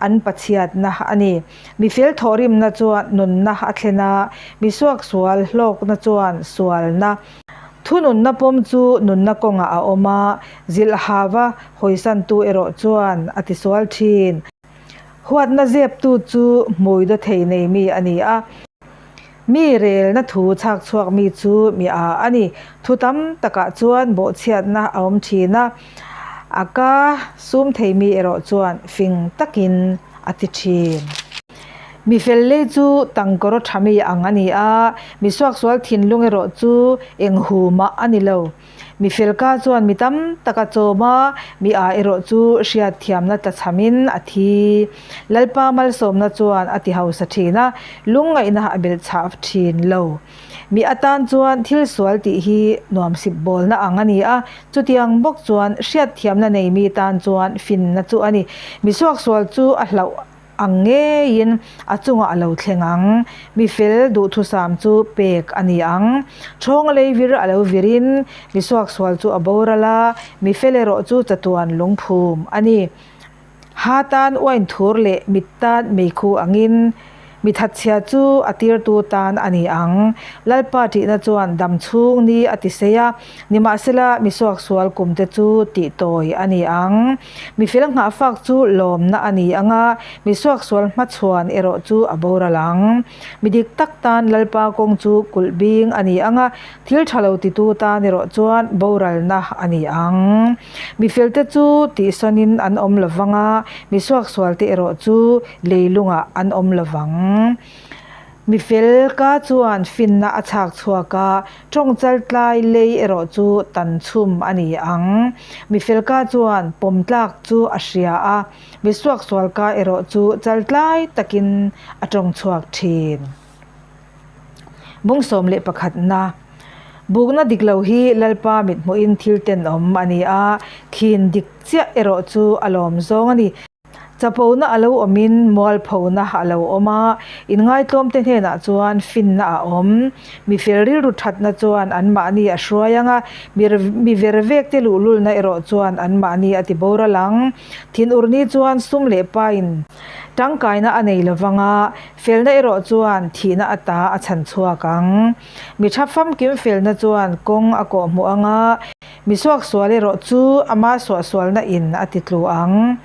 an pachhiatna a ni. Mi fel thawhrimna chuan nunna a thlen a, mi suaksual hlawkna chuan sualna. Thununna pawm chu nunna kawngah a awm a, zilh hava hawisantu erawh chuan a tisual thin. Huatna zeptu chu hmui dawthei nei mi a ni a. Mi relna thu chhak chhuak mi chu mi a a ni. Thu tam takah chuan bawhchhiatna a awm thin a, a ka sum thei mi erawh chuan fing takin a ti thin. Mi fel lei chu tangkawraw tha mi ang a ni a, mi suaksual thinlung erawh chu eng hu mah a ni lo. Mi felka chuan mi tam tak a chawm a, mi a erawh chu hriatthiamna tlachhamin a thi. Lalpa malsawmna chuan a ti hausa thin a, lungngaihna a belh chhah thin lo. Mi atan chuan thil sual tih hi nuamsip bawlna ang a ni a, chutiang bawk chuan hriatthiamna nei mi tan chuan finna chu a ni. Mi suaksual chu a hlauh Ang ngeiin a chungah a lo thleng ang. Mi fel duhthusam chu pek a ni ang. Ṭhawng lei vir a lo virin mi suaksual chu a boral a, mi fel erawh chu chatuan lungphum a ni. Ha tan uain thur leh mit tan meikhu angin Mi thatchhia chu a tirtu tan a ni ang. Lalpa ṭihna chuan dam chhung ni a ti sei a, nimahsela mi suaksual kumte chu tihtawi a ni ang. Mi fel nghahfak chu lawmna a ni ang a, mi suaksual hmachhuan erawh chu a boral ang. Mi dik tak tan Lalpa kawng chu kulh bing a ni ang a, thil tha lo titu tan erawh chuan boralna a ni ang. Mi felte chu tihsawnin an awm lo vang a, mi suaksualte erawh chu leilungah an awm lo vang. Mi fel ka chuan finna a chhak chhuak a, tawng chaltlai lei erawh chu tan chhum a ni ang. Mi fel ka chuan pawm tlak chu a hria a, mi suaksual ka erawh chu chaltlai takin a tawng chhuak thin. Bung 11 na Bukna dik lo hi Lalpa mithmuhin thil tenawm a ni a, khin dik chiah erawh chu a lawm zawng a ni. Chapona a lo awmin mualphona a lo awm a, inngaitlawmte hnenah chuan finna a awm. Mi fel rilru thatna chuan anmahni a hruai ang a, mi ver vekte luhlulna erawh chuan anmahni a ti boral ang. Thinurni chuan sum leh pain tangkaina a nei lo vang a, felna erawh chuan thihna ata a chhan chhuak ang. Mi tha famkim felna chuan kawng a kawhhmuh ang a, Mi suaksual erawh chu ama suahsualna in a ti tlu ang.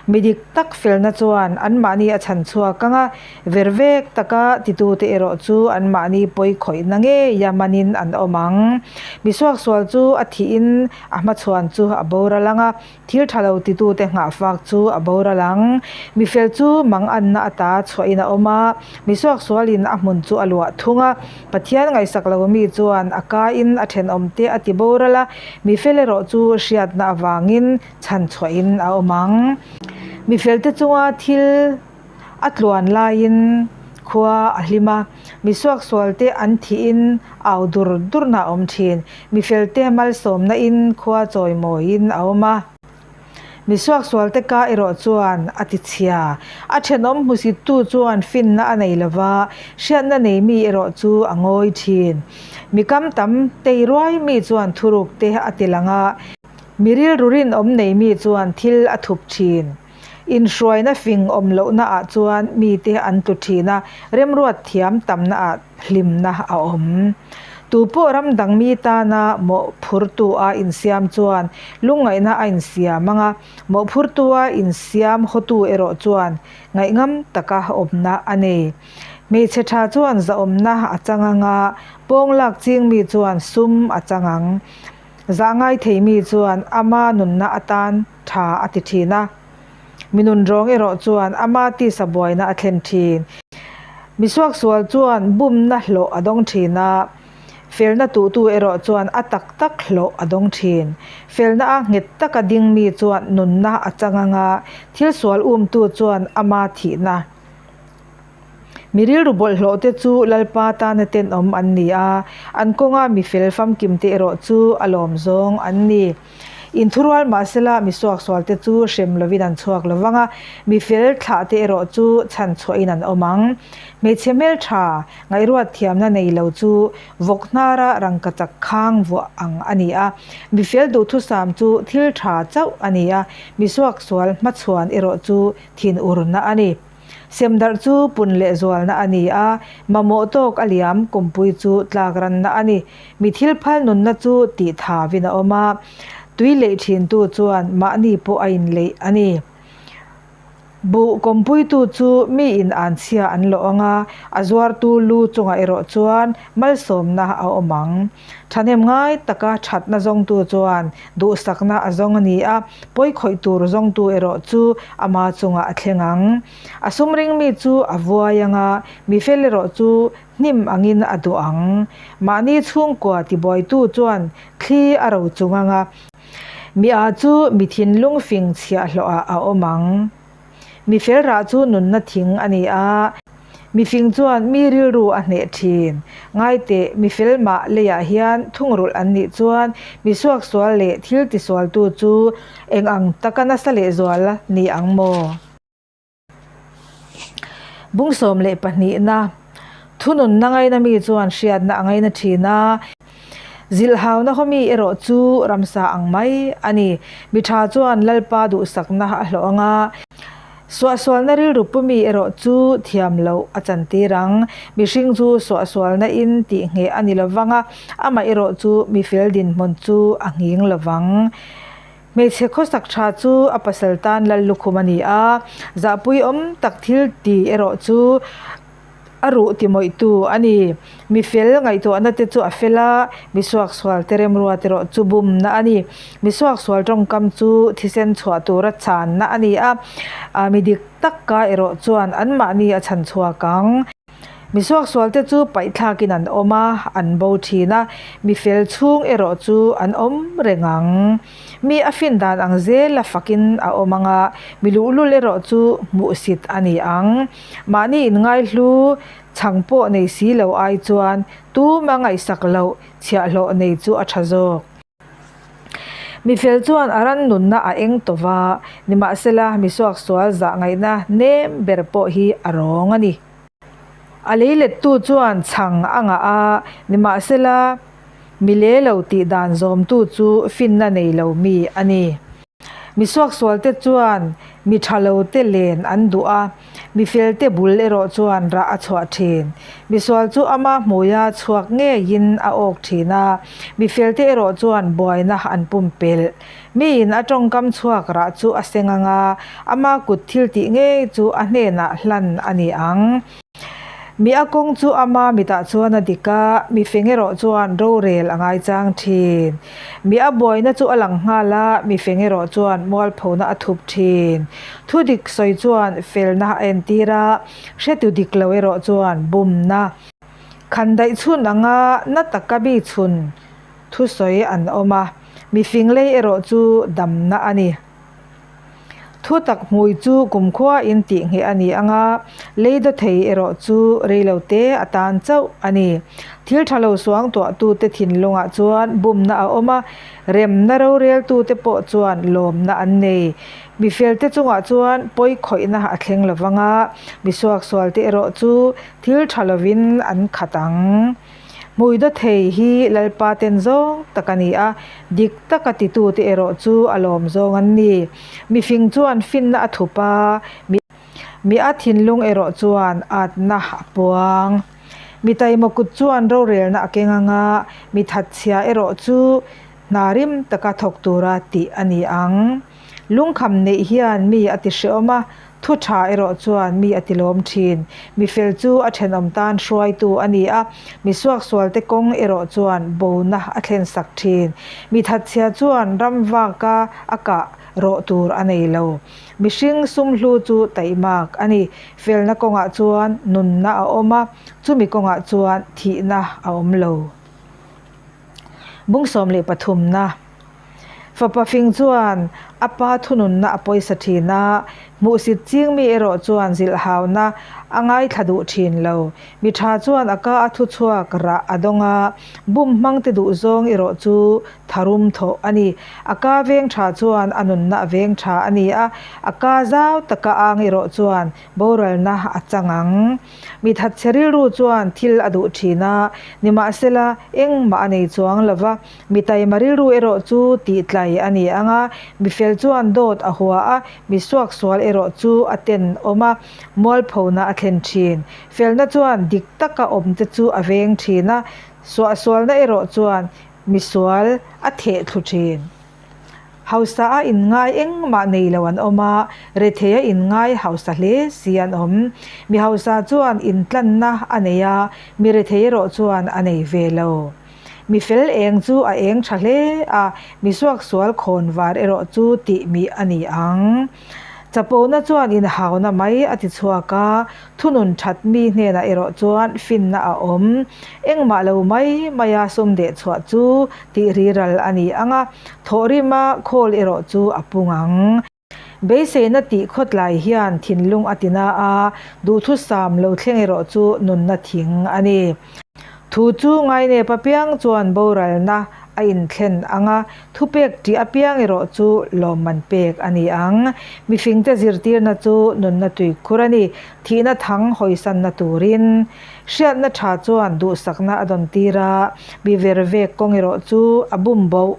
Mi dik tak felna chuan anmahni a chhan chhuak ang a, ver vek taka titute erawh chu anmahni pawi khawihna ngeia manin an awm ang. Mi suaksual chu a thihin a hmachhuan chu a boral ang a, Thil tha lo titute nghahfak chu a boral ang. Mi fel chu manganna ata chhuahin a awm a, mi suaksualin a hmun chu a luah thung a. Pathian ngaihsak lo mi chuan a kain a thenawmte a ti boral a, mi fel erawh chu hriatna avangin chhan chhuahin a awm ang. Mi felte chunga thil. A tluan laiin khua a hlim a, mi suaksualte an thihin au dur durna a awm thin. Mi felte malsawmnain khua chawimawiin a awm a. Mi suaksualte ka erawh chuan a ti chhia. A thenawm hmusittu chuan finna a nei lo va, hriatna nei mi erawh chu a ngawi thin. Mi kam tam tei ruai mi chuan thurukte a ti lang a, mi rilru rinawm nei mi chuan thil a thup thin. Inhruaina fing awm lohna ah chuan mite an tlu thin a, remruat thiam tamna ah hlimna a awm. Tupawh ram dang mi tana mawhphurtu a insiam chuan lungngaihna a insiam ang a, mawhphurtu a insiam hawtu erawh chuan ngaihngam taka awmna a nei. Hmeichhe tha chuan zahawmna a chang ang a, pawng lak ching mi chuan sum a chang ang. Zah ngai thei mi chuan ama nunna atan tha a ti thin a, mi nunrawng erawh chuan ama tisa buaina a thlen thin. Mi suaksual chuan bumna hlawh a dawng thin a, felna tuhtu erawh chuan a tak tak hlawh a dawng thin. Felna a nghet taka ding mi chuan nunna a chang ang a, thil sual umtu chuan ama thihna. Mi rilru bawlhhlawh te chu Lalpa tana tenawm an ni a, an kawnga mi fel famkim te erawh chu a lawm zawng an ni. Inthurual mahsela mi suaksual te chu hrem lovin an chhuak lo vang a, mi fel thlah te erawh chu chhan chhuahin an awm ang. Hmeichhe hmeltha, ngaihruat thiamna nei lo chu vawk hnara rangkachak khang vuah ang a ni a, mi fel duhthusam chu thil tha chauh a ni a, mi suaksual hmachhuan erawh chu thinurna a ni. Semdarh chu pun leh zualna a ni a, mamawh tawk a liam kumpui chu tlak ranna a ni. Mi thil phal nunna chu tih thavin a awm a, tui leih thintu chuan mahni pawh a inleih a ni. Buh kawmpuitu chu miin anchhia an lawh ang a, a zuartu lu chungah erawh chuan malsawmna a awm ang. Thahnem ngai taka thatna zawngtu chuan duhsakna a zawng a ni a, pawi khawih tur zawngtu erawh chu ama chungah a thleng ang. A sum ring mi chu a vuai ang a, mi fel erawh chu hnim angin a duh ang. Mahni chhungkua tibuaitu chuan thli a ro chung ang a, mi a chu mi thinlung fing chhiahhlawhah a awm ang. Mi fel rah chu nunna thing a ni a, mi fing chuan mi rilru a hneh thin. Ngaiteh, mi fel mah leiah hian thungrulh an nih chuan mi suaksual leh thil tisualtu chu eng ang taka nasa lehzual ni ang maw? Bung 12 na Thununna ngaina mi chuan hriatna a ngaina thin a. Zilhhauna haw mi erawh chu ramsa ang mai a ni. Mi tha chuan Lalpa duhsakna a hlawh ang a. Suahsualna rilru pu mi erawh chu thiam loh a chantir ang. Mihring chu suahsualna in tih ngheh a ni lo vang a, amah erawh chu mi fel dinhmun chu a nghing lo vang. Hmeichhe khawsak tha chu a pasal tan lal lukhum a ni a, zahpui awm tak thil ti erawh chu a ruh ti mawihtu a ni. Mi fel ngaihtuahna te chu a fel a, mi suaksual te remruat erawh chu bumna a ni. Mi suaksual tawngkam chu thisen chhuah tura chhanna a ni a, mi dik tak ka erawh chuan anmahni a chhan chhuak ang. Mi suaksualte chu paihthlakin an awm a, an bo thin a, mi fel chhung erawh chu an awm reng ang. Mi a fin dan ang zela fakin a awm ang a, mi luhlul erawh chu hmuhsit a ni ang. Mahni inngaihlu chhang pawh nei si lo ai chuan tuma ngaihsak loh chhiahhlawh nei chu a tha zawk. Mi fel chuan a ran nunna a eng tawh va, nimahsela mi suaksual zah ngaihna nem ber pawh hi a rawng a ni. A lei lettu chuan chhang a ngah a, nimahsela mi le lo tih dan zawmtu chu finna nei lo mi a ni. Mi suaksualte chuan mi tha lote len an duh a, mi felte bul erawh chuan rah a chhuah thin. Misual chu ama hmuia chhuak ngeiin a awk thin a, mi felte erawh chuan buaina an pumpelh. Miin a tawngkam chhuak rah chu a seng ang a, ama kut thil tih ngei chu a hnenah hlan a ni ang. Mi a kawng chu ama mitah chuan a dik a, mi feng erawh chuan rorel a ngaichang thin. Mi a buaina chu a lang nghal a, mi feng erawh chuan mualphona a thup thin. Thu dik sawi chuan felna a entir a, hretu dik lo erawh chuan bumna. Khan daih chhun anga na taka mi chhun thusawi an awm a, mi fing lei erawh chu damna a ni. Thu tak hmui chu kumkhua in tih ngheh a ni ang a, lei daw thei erawh chu rei lo te atan chauh a ni. Thil tha lo suang tuahtute thinlungah chuan bumna a awm a, remna roreltute pawh chuan lawmna an nei. Mi felte chungah chuan pawi khawihna a thleng lo vang a, mi suaksualte erawh chu thil tha lovin an khat ang. Hmui daw thei hi Lalpa ten zawng tak a ni a, dik taka titute erawh chu a lawm zawng an ni. Mifing chuan finna a thup a, mi a thinlung erawh chuan atna a puang. Mi taima kut chuan rorelna a keng ang a, mi thatchhia erawh chu hna rim taka thawk tura tih a ni ang. Lungkham neih hian mi a ti hreawm a, thu tha erawh chuan mi a ti lawm thin. Mi fel chu a thenawm tan hruaitu a ni a, mi suaksualte kawng erawh chuan bona a thlensak thin. Mi thatchhia chuan ram vaka a kah rawh tur a nei lo. Mihring sumhlu chu taihmak a ni. Felna kawngah chuan nunna a awm a, chumi kawngah chuan thihna a awm lo. Bung 13 na. Fapa fing chuan a pa thununna a pawisa thin a, hmuhsit ching mi erawh chuan zilhhauna a ngaithla duh thin lo. Mi tha chuan a ka a thu chhuak rah a dawng a, bum hmangte duh zawng erawh chu tharum thawh a ni. A ka veng tha chuan a nunna a veng tha a ni a, a ka zau taka ang erawh chuan boralna a chang ang. Mi thatchhe rilru chuan thil a duh thin a, nimahsela engmah a nei chuang lo va, Mi taima rilru erawh chu tihtlai a ni ang a, mi fel chuan dawt a hua a, mi suaksual erawh chu a tenawm a, mualphona a thlen thin. Felna chuan dik taka awmte chu a veng thin a, suahsualna erawh chuan misual a theh thlu thin. Hausa a inngai engmah nei lo an awm a, rethei a inngai hausa hle si an awm. Mi hausa chuan intlanna a nei a, mi rethei erawh chuan a nei ve lo. Mi fel eng chu a eng tha hle a, mi suaksual khawn var erawh chu tih mih a ni ang. Chapona chuan inhauna mai a ti chhuak a, thunun that mi hnenah erawh chuan finna a awm. Engmah lo mai maia sum deh chhuah chu tih riral a ni ang a, thawhrima khawl erawh chu a pung ang. Beiseina tih khawtlai hian thinlung a ti na a, duhthusam lo thleng erawh chu nunna thing a ni. Thu chu ngainep apiang chuan boralna a inthlen ang a, thupek tih apiang erawh chu lawmman pek a ni ang. Mifingte zirtirna chu nunna tuikhur a ni, thihna thang hawisanna turin. Hriatna tha chuan duhsakna a dawntir a, mi vervek kawng erawh chu a bum boh.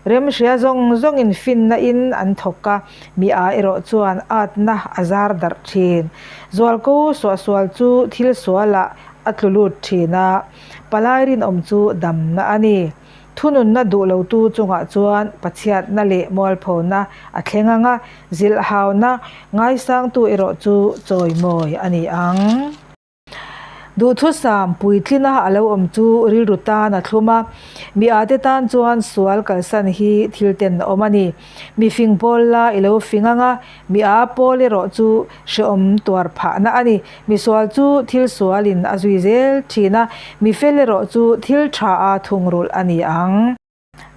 Remhria zawng zawngin finna in an thawk a, mi a erawh chuan atna a zar darh thin. Zualko suahsual chu thil sualah a tlu lut thin a, palai rinawm chu damna a ni. Thununna duh lotu chungah chuan pachhiatna leh mualphona a thleng ang a, zilhhauna ngaisangtu erawh chu chawimawi a ni ang. Duhthusam puitlina a lo awm chu rilru tan a thlum a, mi ate tan chuan sual kalsan hi thil ten a awm a ni. Mi fing pawl la i lo fing ang a, mi a pawl erawh chu hrehawm tuar phahna a ni. Mi sual chu thil sualin a zui zel thin a, mi fel erawh chu thil tha a thungrulh a ni ang.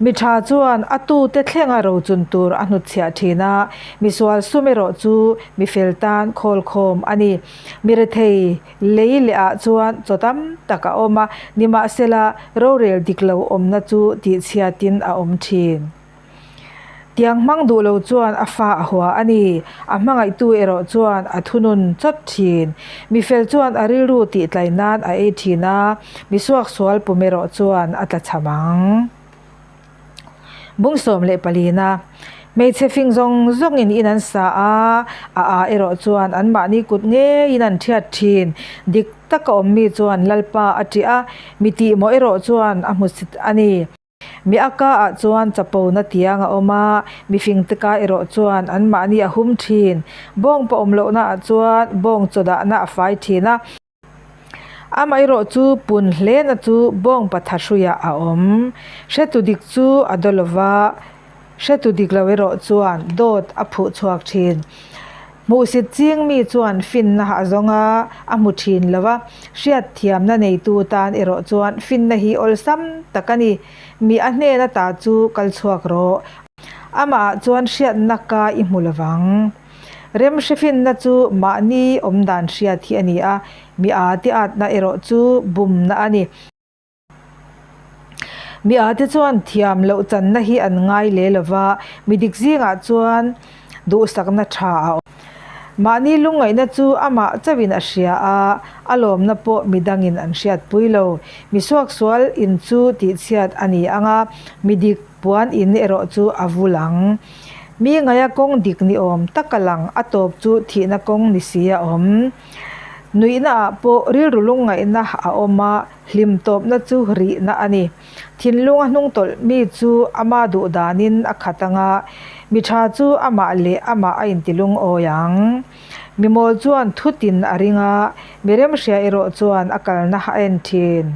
Mi tha chuan a tute thlenga rochun tur a hnutchhiah thin a, mi sual sum erawh chu mi fel tan khawlkhawm a ni. Mi rethei lei leh ah chuan chaw tam tak a awm a, nimahsela rorel dik lo awmna chu tihchhiatin a awm thin. Tiang hmang duh lo chuan a fa a hua a ni, a hmangaihtu erawh chuan a thunun chawt thin. Mi fel chuan a rilru tihtlai nan a ei thin a, Mi suaksual pum erawh chuan a tla cham ang. Bung 14 Hmeichhe fing zawng zawngin in an sa a, a a erawh chuan anmahni kut ngeiin an thiat thin. Dik taka awmmi chuan Lalpa a ṭih a, mi tihmawh erawh chuan a hmusit a ni. Mi a ka ah chuan chapona tiang a awm a, mi fingte ka erawh chuan anmahni a hum thin. Bawngpa awm lohna ah chuan bawng chaw dahna a fai thin a. Amaherawh chu pun hlena chu bawng patha hruiah a awm. Hretu dik chu a daw lova, hretu dik lo erawh chuan dawt a phuh chhuak thin. Hmuhsit ching mi chuan finna a zawng a, a hmu thin lo a, hriatthiamna neitu tan erawh chuan finna hi awlsam tak a ni. Mi a hnen ata chu kal chhuak rawh. Amahah chuan hriatna ka i hmu lovang. Remhrefinna chu mahni awmdan hriat hi a ni a, mi aa te atna erawh chu bumna a ni. Mi aa te chuan thiam loh channa hi an ngai le lo va, mi dik zingah chuan duhsakna tha a awm. Mahni lungngaihna chu amah chauhin a hria a, a lawmna pawh mi dangin an hriatpui lo. Mi suaksual in chu tihchhiat a ni ang a, mi dik puan in erawh chu a vul ang. Mi ngaia kawng dik ni awm tak a lang, a tawp chu thihna kawng ni si a awm. Nuihna ah pawh rilru lungngaihna a awm a, hlim tawpna chu rihna a ni. Thinlung a hnungtawlh mi chu ama duh danin a khat ang a, mi tha chu amah leh amah a intilungawi ang. Mi mawl chuan thutin a ring a, mi remhria erawh chuan a kalna a en thin.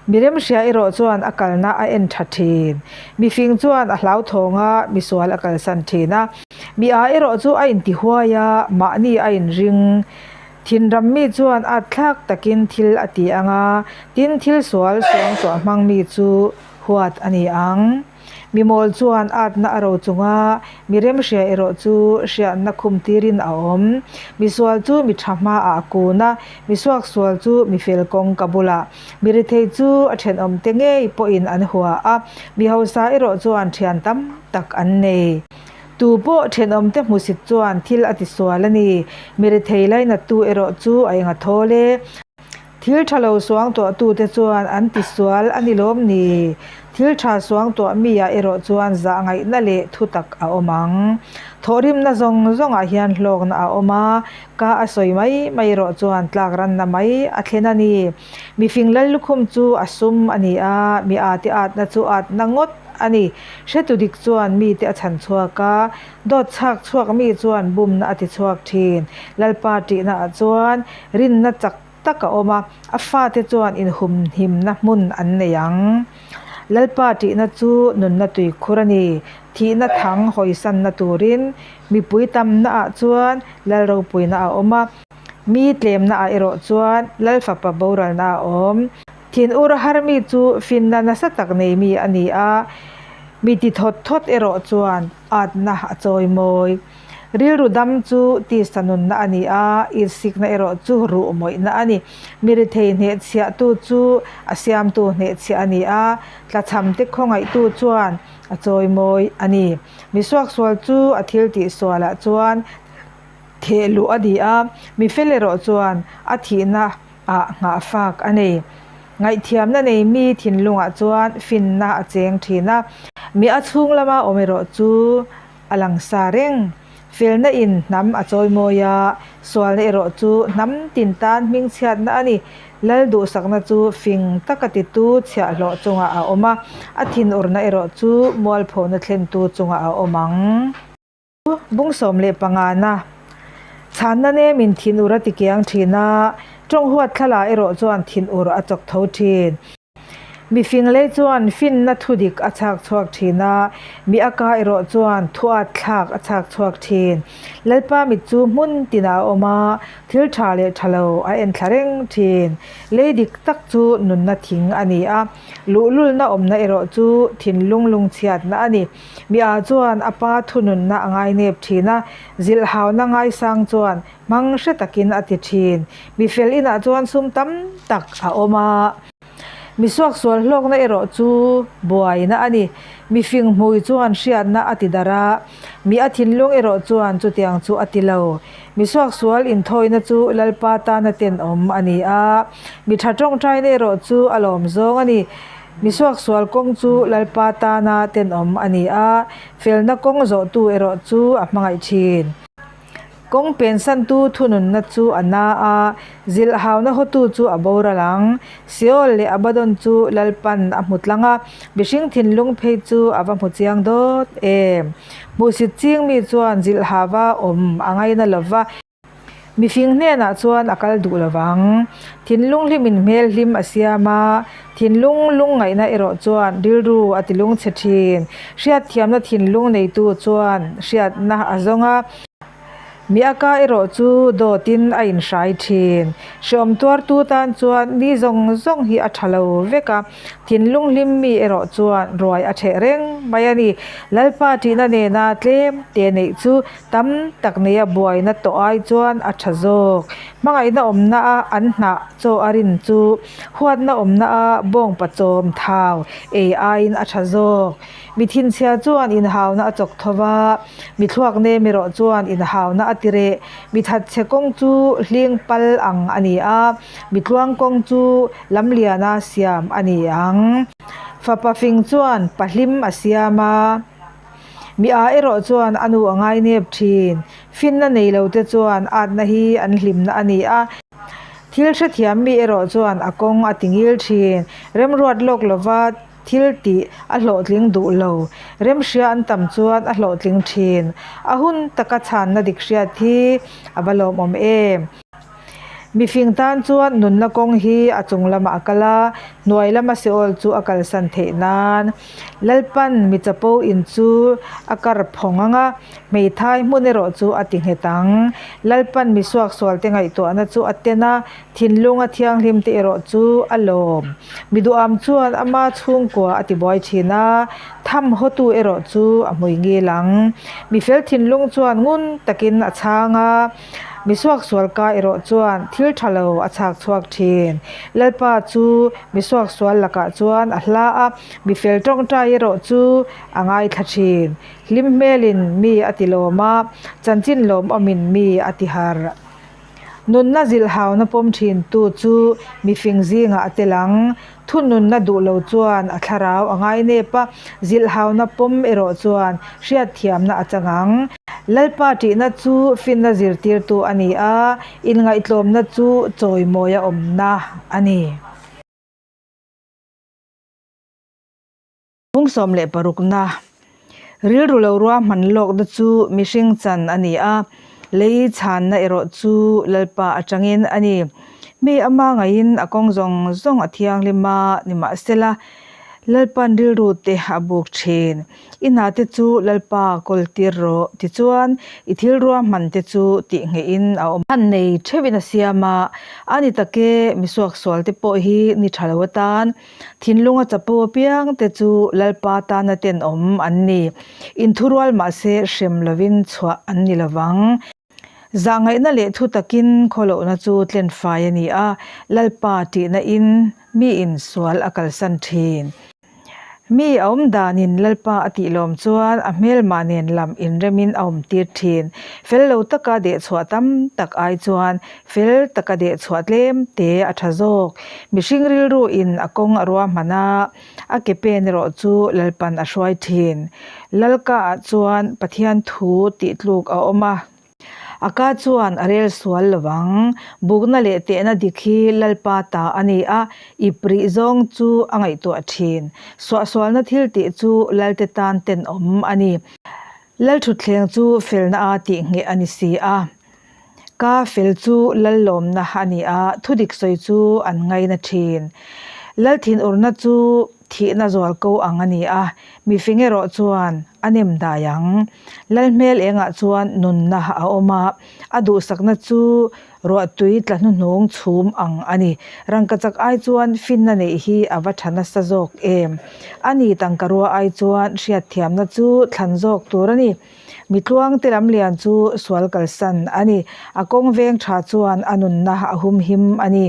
Mi remhria erawh chuan a kalna a en tha thin. Mi fing chuan a hlauthawng a, mi sual a kalsan thin a. Mi a erawh chu a intihuai a, mahni a inring. Thinram mi chuan at thlak takin thil a ti ang a, tin thil sual suangtuah hmang mi chu huat a ni ang. Mi mawl chuan atna a ro chung a, mi remhria erawh chu hriatna khum tirin a awm. Mi sual chu mi tha hmaah a kun a, mi suaksual chu mi fel kawng ka bulah. Mi rethei chu a thenawmte ngei pawhin an hua a, mi hausa erawh chuan thian tam tak an nei. Tu pawh thenawmte hmusit chuan thil a tisual a ni, mi rethei lainattu erawh chu a eng a thawl e. Thil tha lo suangtuahtute chuan an tisual a ni lawm ni? Thil tha suangtuah miah erawh chuan zah ngaihna leh thutak a awm ang. Thawhrimna zawng zawngah hian hlawkna a awm a, ka a sawi mai mai erawh chuan tlak ranna mai a thlen a ni. Mifing Lallukhum chu a sum a ni a, mi ate atna chu atna ngawt a ni. Hretu dik chuan mite a chhan chhuak a, dawt chhak chhuak mi chuan bumna a ti chhuak thin. Lalpa tihnaah chuan rinna chak tak a awm a, a fate chuan inhumhimna hmun an nei ang. Lalpa tihna chu nunna tuikhur a ni. Thihna thang hawisanna turin mipui tamnaah chuan Lal ropuina a awm a, mi tlemnaah erawh chuan Lal fapa boralna a awm. Thin ur a har mi chu finna nasa tak nei mi a ni a, mi ti thawt thawt erawh chuan atna a chawi mawi. Rilru dam chu tisa nunna a ni a, insikna erawh chu ruh mawihna a ni. Mi rethei hnehchhiahtu chu a siamtu hnehchhiah a ni a, tlachhamte khawngaihtu chuan a chawimawi a ni. Mi suaksual chu a thil tihsualah chuan theh luh a ni a, mi fel erawh chuan a thihna ah nghahfak a nei. Ngaihthiamna nei mi thinlungah chuan finna a cheng thin a, mi a chhung lama awm erawh chu a lang sa reng. Felna in hnam a chawimawi a, sualna erawh chu hnam tin tan hmingchhiatna a ni. Lal duhsakna chu fing taka titu chhiahhlawh chungah a awm a, a thinurna erawh chu mualphona thlentu chungah a awm ang. Bung 15 na chhanna nemin thinur a tikiang thin a, tawng huat thlalak erawh chuan thinur a chawk tho thin. Mifing lei chuan finna thu dik a chhak chhuak thin a, mi a ka erawh chuan thu at thlak a chhak chhuak thin. Lalpa mit chu hmun tinah a awm a, thil tha leh tha lo a en thla reng thin. Lei dik tak chu nunna thing a ni a, luhlulna awmna erawh chu thinlung lungchhiatna a ni. Mi a chuan a pa thununna a ngainep thin a, zilhhauna ngaisang chuan hmang hre takin a ti thin. Mi fel inah chuan sum tam tak a awm a. Mi suaksual hlawkna erawh chu buaina a ni. Mi fing hmui chuan hriatna a ti darh a, mi a thinlung erawh chuan chutiang chu a ti lo. Mi suaksual inthawina chu Lalpa tana tenawm a ni a, mi tha tawngtaina erawh chu a lawm zawng a ni. Mi suaksual kawng chu Lalpa tana tenawm a ni a, felna kawng zawhtu erawh chu a hmangaih thin. Kawng pensantu thununna chu a na a, zilhhauna hawtu chu a boral ang. Seol leh Abaddon chu Lalpan a hmu tlang a, mihring thinlung phei chu a va hmu chiang dawt em. Hmuhsit ching mi chuan zilhhava awm a ngaina lova. Mifing hnenah chuan a kal duh lo vang. Thinlung hlimin hmel hlim a siam a, thinlung lungngaihna erawh chuan rilru a ti lungchhe thin. Hriatthiamna thinlung neitu chuan hriatna a zawng a, mi a ka erawh chu dawtin a inhrai thin. Hreawm tuartu tan chuan ni zawng zawng hi a tha lo vek a, thinlung hlim mi erawh chuan ruai a theh reng mai a ni. Lalpa ṭihna nena tlem te neih chu Tam tak neia buaina tawh ai chuan a tha zawk. Hmangaihna awmna a an hnah chaw a rin chu huatna awmna a bawngpa chawm thau ei aiin a tha zawk. Mi thinchhia chuan inhauna a chawk tho va, mi thluak nem erawh chuan inhauna a ti reh. Mi thatchhe kawng chu hling pal ang a ni a, mi tluang kawng chu lamliana siam a ni ang. Fapa fing chuan pahlim a siam a. Mi a erawh chuan a nu a ngainep thin. Finna nei lo te chuan atna hi an hlimna a ni a. Thil hrethiam mi erawh chuan a kawng a tingil thin. Remruat lawk lova thil tih a hlawhtling duh lo. Remhria an tam chuan a hlawhtling thin. A hun taka chhanna dik hriat hi a va lawmawm em. Mifing tan chuan nunna kawng hi a chung lamah a kal a, hnuai lama Seol chu a kalsan theih nan. Lalpan mi chapo in chu a kar phawng ang a, hmeithai hmun erawh chu a ti nghet ang. Lalpan mi suaksualte ngaihtuahna chu a ten a, thinlunga thianghlimte erawh chu a lawm. Mi duham chuan ama chhungkua a tibuai thin a, tham hawtu erawh chu a hmui ngil ang. Mi fel thinlung chuan ngun takin a chhang a. Mi suaksual ka erawh chuan thil tha lo a chhak chhuak thin. Lalpa chu mi suaksual lakah chuan a hla a, mi fel tawngtai erawh chu a ngaithla thin. Hlim hmelin mi a ti lawm a, chanchin lawmawmin mi a ti harh. Nunna zilhhauna pawm thintu chu mifing zingah a tel ang. Thununna duh lo chuan a thlarau a ngainep a, zilhhauna pawm erawh chuan hriatthiamna a chang ang. Lalpa ṭihna chu finna zirtirtu a ni a, inngaihtlawmna chu chawimawia awmna a ni. Phung 16 na Rilru lo ruahman lawkna chu mihring chan a ni a, lei chhanna erawh chu Lalpa atangin a ni. Mi ama ngaiin a kawng zawng zawng a thianghlim a, nimahsela Lalpan rilru te a buk thin. I hna te chu Lalpa kawl tir rawh, tichuan i thil ruahman te chu tih ngeihin a awm. Han nei theuhin a siam a, a ni tak e, misuaksual te pawh hi ni tha lo atan Thinlunga chapo apiang te chu Lalpa tana tenawm an ni. Inthurual mahse hrem lovin chhuah an ni lovang. Zahngaihna leh thu takin khawlohna chu tlenfai a ni a, Lalpa tihna in miin sual a kalsan thin. Mi a awm danin Lalpa a tih lawm chuan a hmelmah nen lam inremin a awm tir thin. Fel lo taka dehchhuah tam tak ai chuan fel taka dehchhuah tlem te a tha zawk. Mihring rilru in a kawng a ruahman a, a ke pen erawh chu Lalpan a hruai thin. Lalka ah chuan Pathian thu tih tluk a awm a. A ka chuan a rel sual lo ang. Bukna leh tehna dik hi Lalpa ta a ni a, ip rih zawng chu a ngaihtuah thin. Suahsualna thil tih chu Lalte tan tenawm a ni. Lalthutthleng chu felna a tih ngheh a ni si a. Ka fel chu Lallawmna a ni a, thudik sawi chu an ngaina thin. Lalthinurna chu Thihna zual ko ang a ni a, mifing erawh chuan a nem dai ang. Lal hmel engah chuan nunna a awm a, a duhsakna chu ruahtui tla hnuhnung chhum ang a ni. Rangkachak ai chuan finna neih hi a va tha nasa zawk em? A ni tangka rua ai chuan hriatthiamna chu thlan zawk tur a ni. Mi tluangte lam lian chu sual kalsan a ni. A kawng veng tha chuan a nunna a humhim a ni.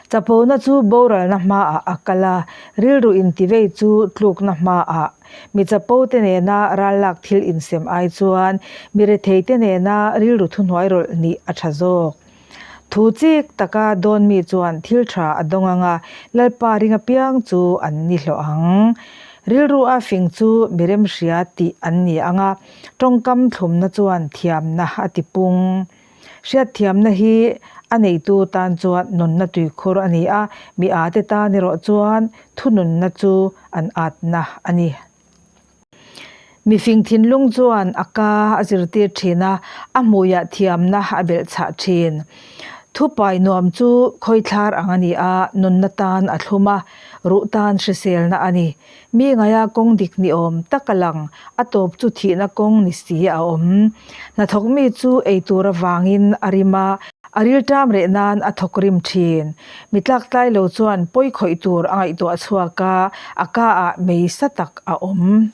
Chapona chu boralna hmaah a kal a, rilru intivei chu tlukna hmaah. Mi chapote nena rallak thil insem ai chuan mi retheite nena rilru thuhnuai rawlh nih a tha zawk. Thu chik taka dawn mi chuan thil tha a dawng ang a, Lalpa ring apiang chu an ni hlawh ang. Rilru a fing chu mi remhria tih an ni ang a, tawngkam thlumna chuan thiamna a tipung. Hriatthiamna hi a neitu tan chuan nunna tuikhur a ni a, mi ate tan erawh chuan thununna chu an atna a ni. Mifing thinlung chuan a ka a zirtir thin a, a hmuiah thiamna a belhchhah thin. Thupai nuam chu khawithlar ang a ni a, nunna tan a thlum a, ruh tan hriselna a ni. Mi ngaia kawng dik ni awm tak a lang, a tawp chu thihna kawng ni si a awm. Hnathawk mi chu ei tur avangin a rim a, a rilṭam reh nan a thawk rim ṭhin. Mi tlaktlai lo chuan pawi khawih tur a ngaihtuah chhuak a, a ka ah mei sa tak a awm.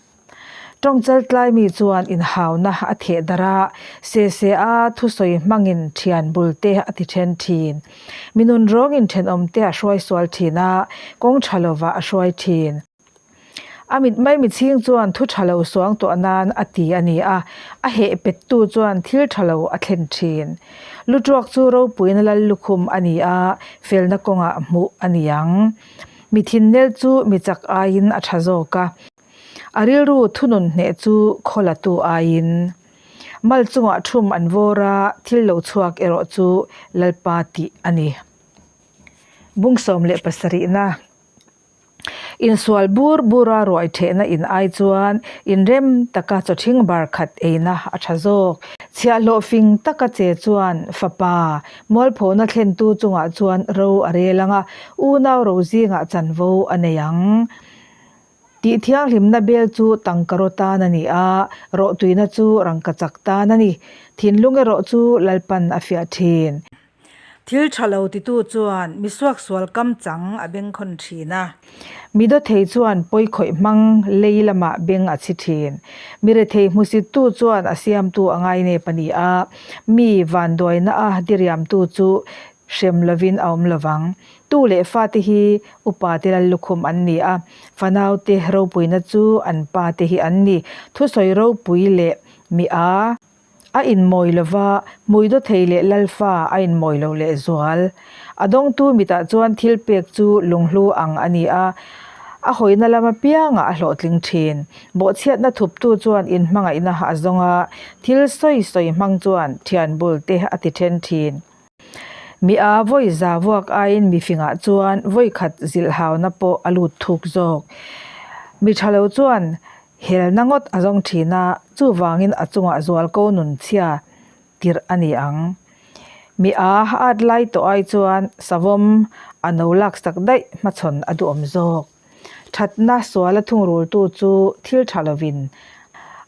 Tawngchaltlai mi chuan inhauna a theh darh a, se se a thusawi hmangin thian bul te a ti then thin. Mi nun rawngin thenawm te a hruai sual thin a, kawng tha lovah a hruai thin. A mit mai michhing chuan thu tha lo suang tuah nan a ti a ni a, a heh pettu chuan thil tha lo a thlen thin. Lutuak chu ropuina lal lukhum a ni a, felna kawngah hmuh a ni ang. Mi thinnel chu mi chak aiin a tha zawk a. A rilru thunun hneh chu khawlatu aiin mal chungah thum an vawr a, thil lo chhuak erawh chu Lalpa tih a ni. Bung 17na Insual bur bura ruai thehna in ai chuan inrem taka chawthing bar khat eina a tha zawk. Chhiahhlawh fing taka che chuan fapa mualphona thlentu chungah chuan ro a rel ang a, unau ro zingah chanvo a nei ang. Tih thianghlimna bel chu tangkaraw tan a ni a, rawhtuina chu rangkachak tan a ni. Thinlung erawh chu Lalpan a fiah thin. Thil tha lo titu chuan mi suaksual kam chang a bengkhawn thin a. Mi dawthei chuan pawikhawih hmang lei lamah beng a chhi thin. Mi rethei hmusittu chuan a siamtu a ngainep a ni a, mi vanduaina a diriamtu chu hrem lovin a awm lovang. Tu leh fate hi upa te lal lukhum an ni a, fanaute ropuina chu an pa te hi an ni. Thusawi ropui leh mi a a inmawi lova, hmui daw thei leh lalfa a inmawi lo lehzual. A dawngtu mitah chuan thil pek chu lunghlu ang a ni a, a hawina lam apiangah a hlawhtling thin. Bawhchhiatna thuptu chuan inhmangaihna a zawng a, thil sawi sawi hmang chuan thian bul te a ti then thin. Mi a vawi za vuak aiin mi fingah chuan vawi khat zilh hauna pawh a lut thuk zawk. Mi tha lo chuan helna ngawt a zawng thin a, chuvangin a chungah zualko nun chhia tirh a ni ang. Mi a at lai tawh ai chuan savawm a no laksak daih hmachhawn a duhawm zawk. Thatna suala thungrultu chu thil tha lovin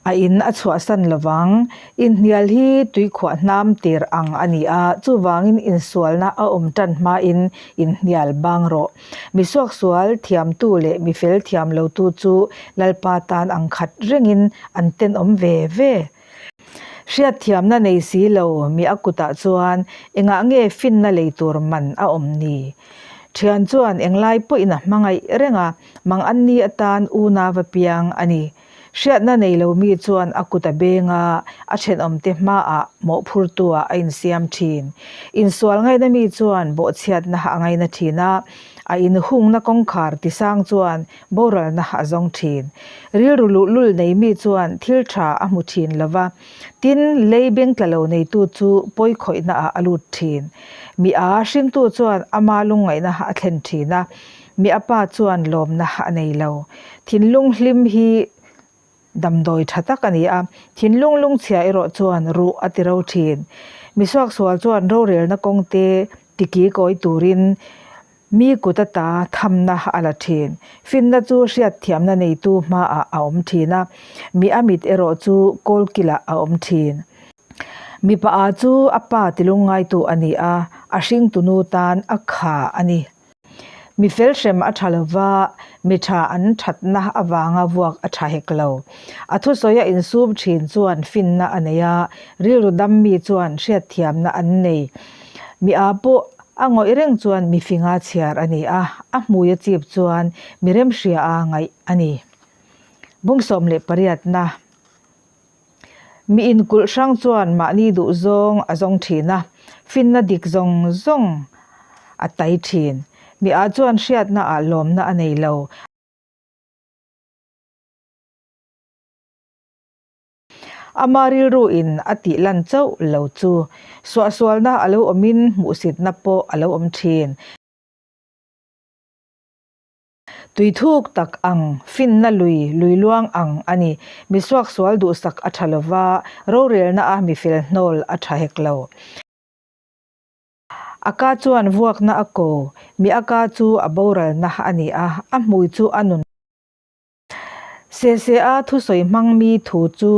a in a chhuahsan lovang. Inhnial hi tuikhuah hnam tir ang a ni a, chuvangin insualna a awm tan hmain inhnial bang rawh. Mi suaksual thiamtu leh mi fel thiam lotu chu Lalpa tan ang khat rengin an tenawm ve ve. Hriatthiamna nei si lo mi a kutah chuan engah nge finna lei tur man a awm ni? Thian chuan englai pawhin a hmangaih reng a, mang an ni atan unau a piang a ni. Hriatna nei lo mi chuan a kut a beng a, a thenawmte hmaah mawhphurtuah a insiam thin. Insual ngaihna mi chuan bawhchhiatna a ngaina thin a, a inhungna kawngkhar tisang chuan boralna a zawng thin. Rilru luhlul nei mi chuan thil tha a hmu thin lo va, tin, lei bengtla lo neitu chu pawi khawihnaah a lut thin. Mi a hringtu chuan ama lungngaihna a thlen thin a, Mi a pa chuan lawmna a nei lo. Thinlung hlim hi damdawi tha tak a ni a, thinlung lungchhia erawh chuan ruh a ti ro thin. Mi suaksual chuan rorelna kawngte tiki kawi turin mi kut ata thamna a la thin. Finna chu hriatthiamna neitu hmaah a awm thin a, mi a mit erawh chu kawlkilah a awm thin. Mipa a chu a pa tilungngaitu a ni a, a hringtunu tan a kha a ni. Mi fel hrem a tha lova, mi tha an thatna avanga vuak a tha hek lo. A thusawi a insum thin chuan finna a nei a, rilru dam mi chuan hriatthiamna an nei. Mi a pawh a ngawih reng chuan mi finga chhiar a ni a, a hmui a chip chuan mi remhria a ngaih a ni. Bung 18 na. Mi inkulh hrang chuan mahni duh zawng a zawng thin a, finna dik zawng zawng a tai thin. Mi ah chuan hriatna ah lawmna a nei lo. Ama rilru in a tih lan chauh lo chu suahsualna a lo awmin hmuhsitna pawh a lo awm thin. Tui thuk tak ang, finna lui, lui luang ang a ni. Mi suaksual duhsak a tha lova, rorelna a mi fel hnawl a tha hek lo. A ka chuan vuakna a ko, mi a ka chu a boralna a ni a, a hmui chu a nun. Sese a thusawi hmang mi thu chu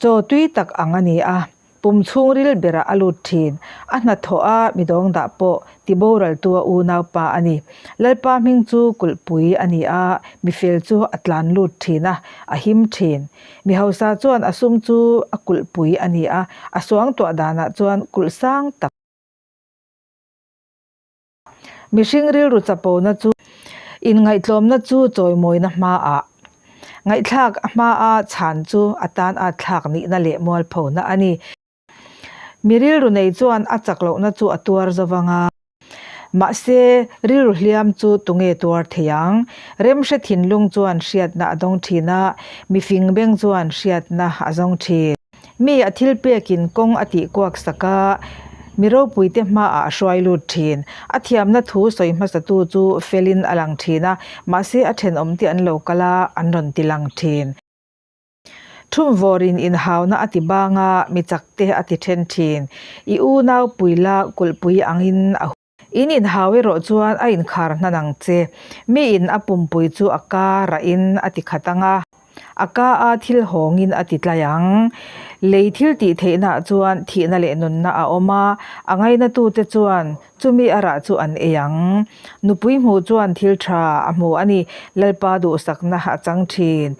chaw tui tak ang a ni a, pum chhungril berah a lut thin. A hnathawh a mi dawngdah pawh tiboraltu a unaupa a ni. Lalpa hming chu kulhpui a ni a, mi fel chu a tlan lut thin a, a him thin. Mi hausa chuan a sum chu a kulhpui a ni a, a suangtuah danah chuan kulh sang tak. Mihring rilru chapona chu inngaihtlawmna chu chawimawina hmaah, ngaihthlak hmaa chhan chu a tan a thlak nihna leh mualphona a ni. Mi rilru nei chuan a chak lohna chu a tuar zo vang a. Mahse, rilru hliam chu tunge tuar thei ang? Remhre thinlung chuan hriatna a dawng thin a, mifing beng chuan hriatna a zawng thin. Mi a thil pekin kawng a tih kuak sak a, mi ropuite hmaah a hruai lut thin. A thiamna thu sawi hmasatu chu felin a lang thin a, mahse a thenawmte an lo kal a, an rawn ti lang thin. Thumvawrin inhauna a ti bang a, mi chakte a ti then thin. I unau puila kulhpui angin a. In inhau erawh chuan a inkhar hnan ang che. Miin a pumpui chu a ka rahin a ti khat ang a, a ka a thil hawngin a ti tlai ang. Lei thil tih theihnaah chuan thihna leh nunna a awm a, a ngainatute chuan chumi a rah chu an ei ang. Nupui hmuh chuan thil tha a hmu a ni, Lalpa duhsakna a chang thin.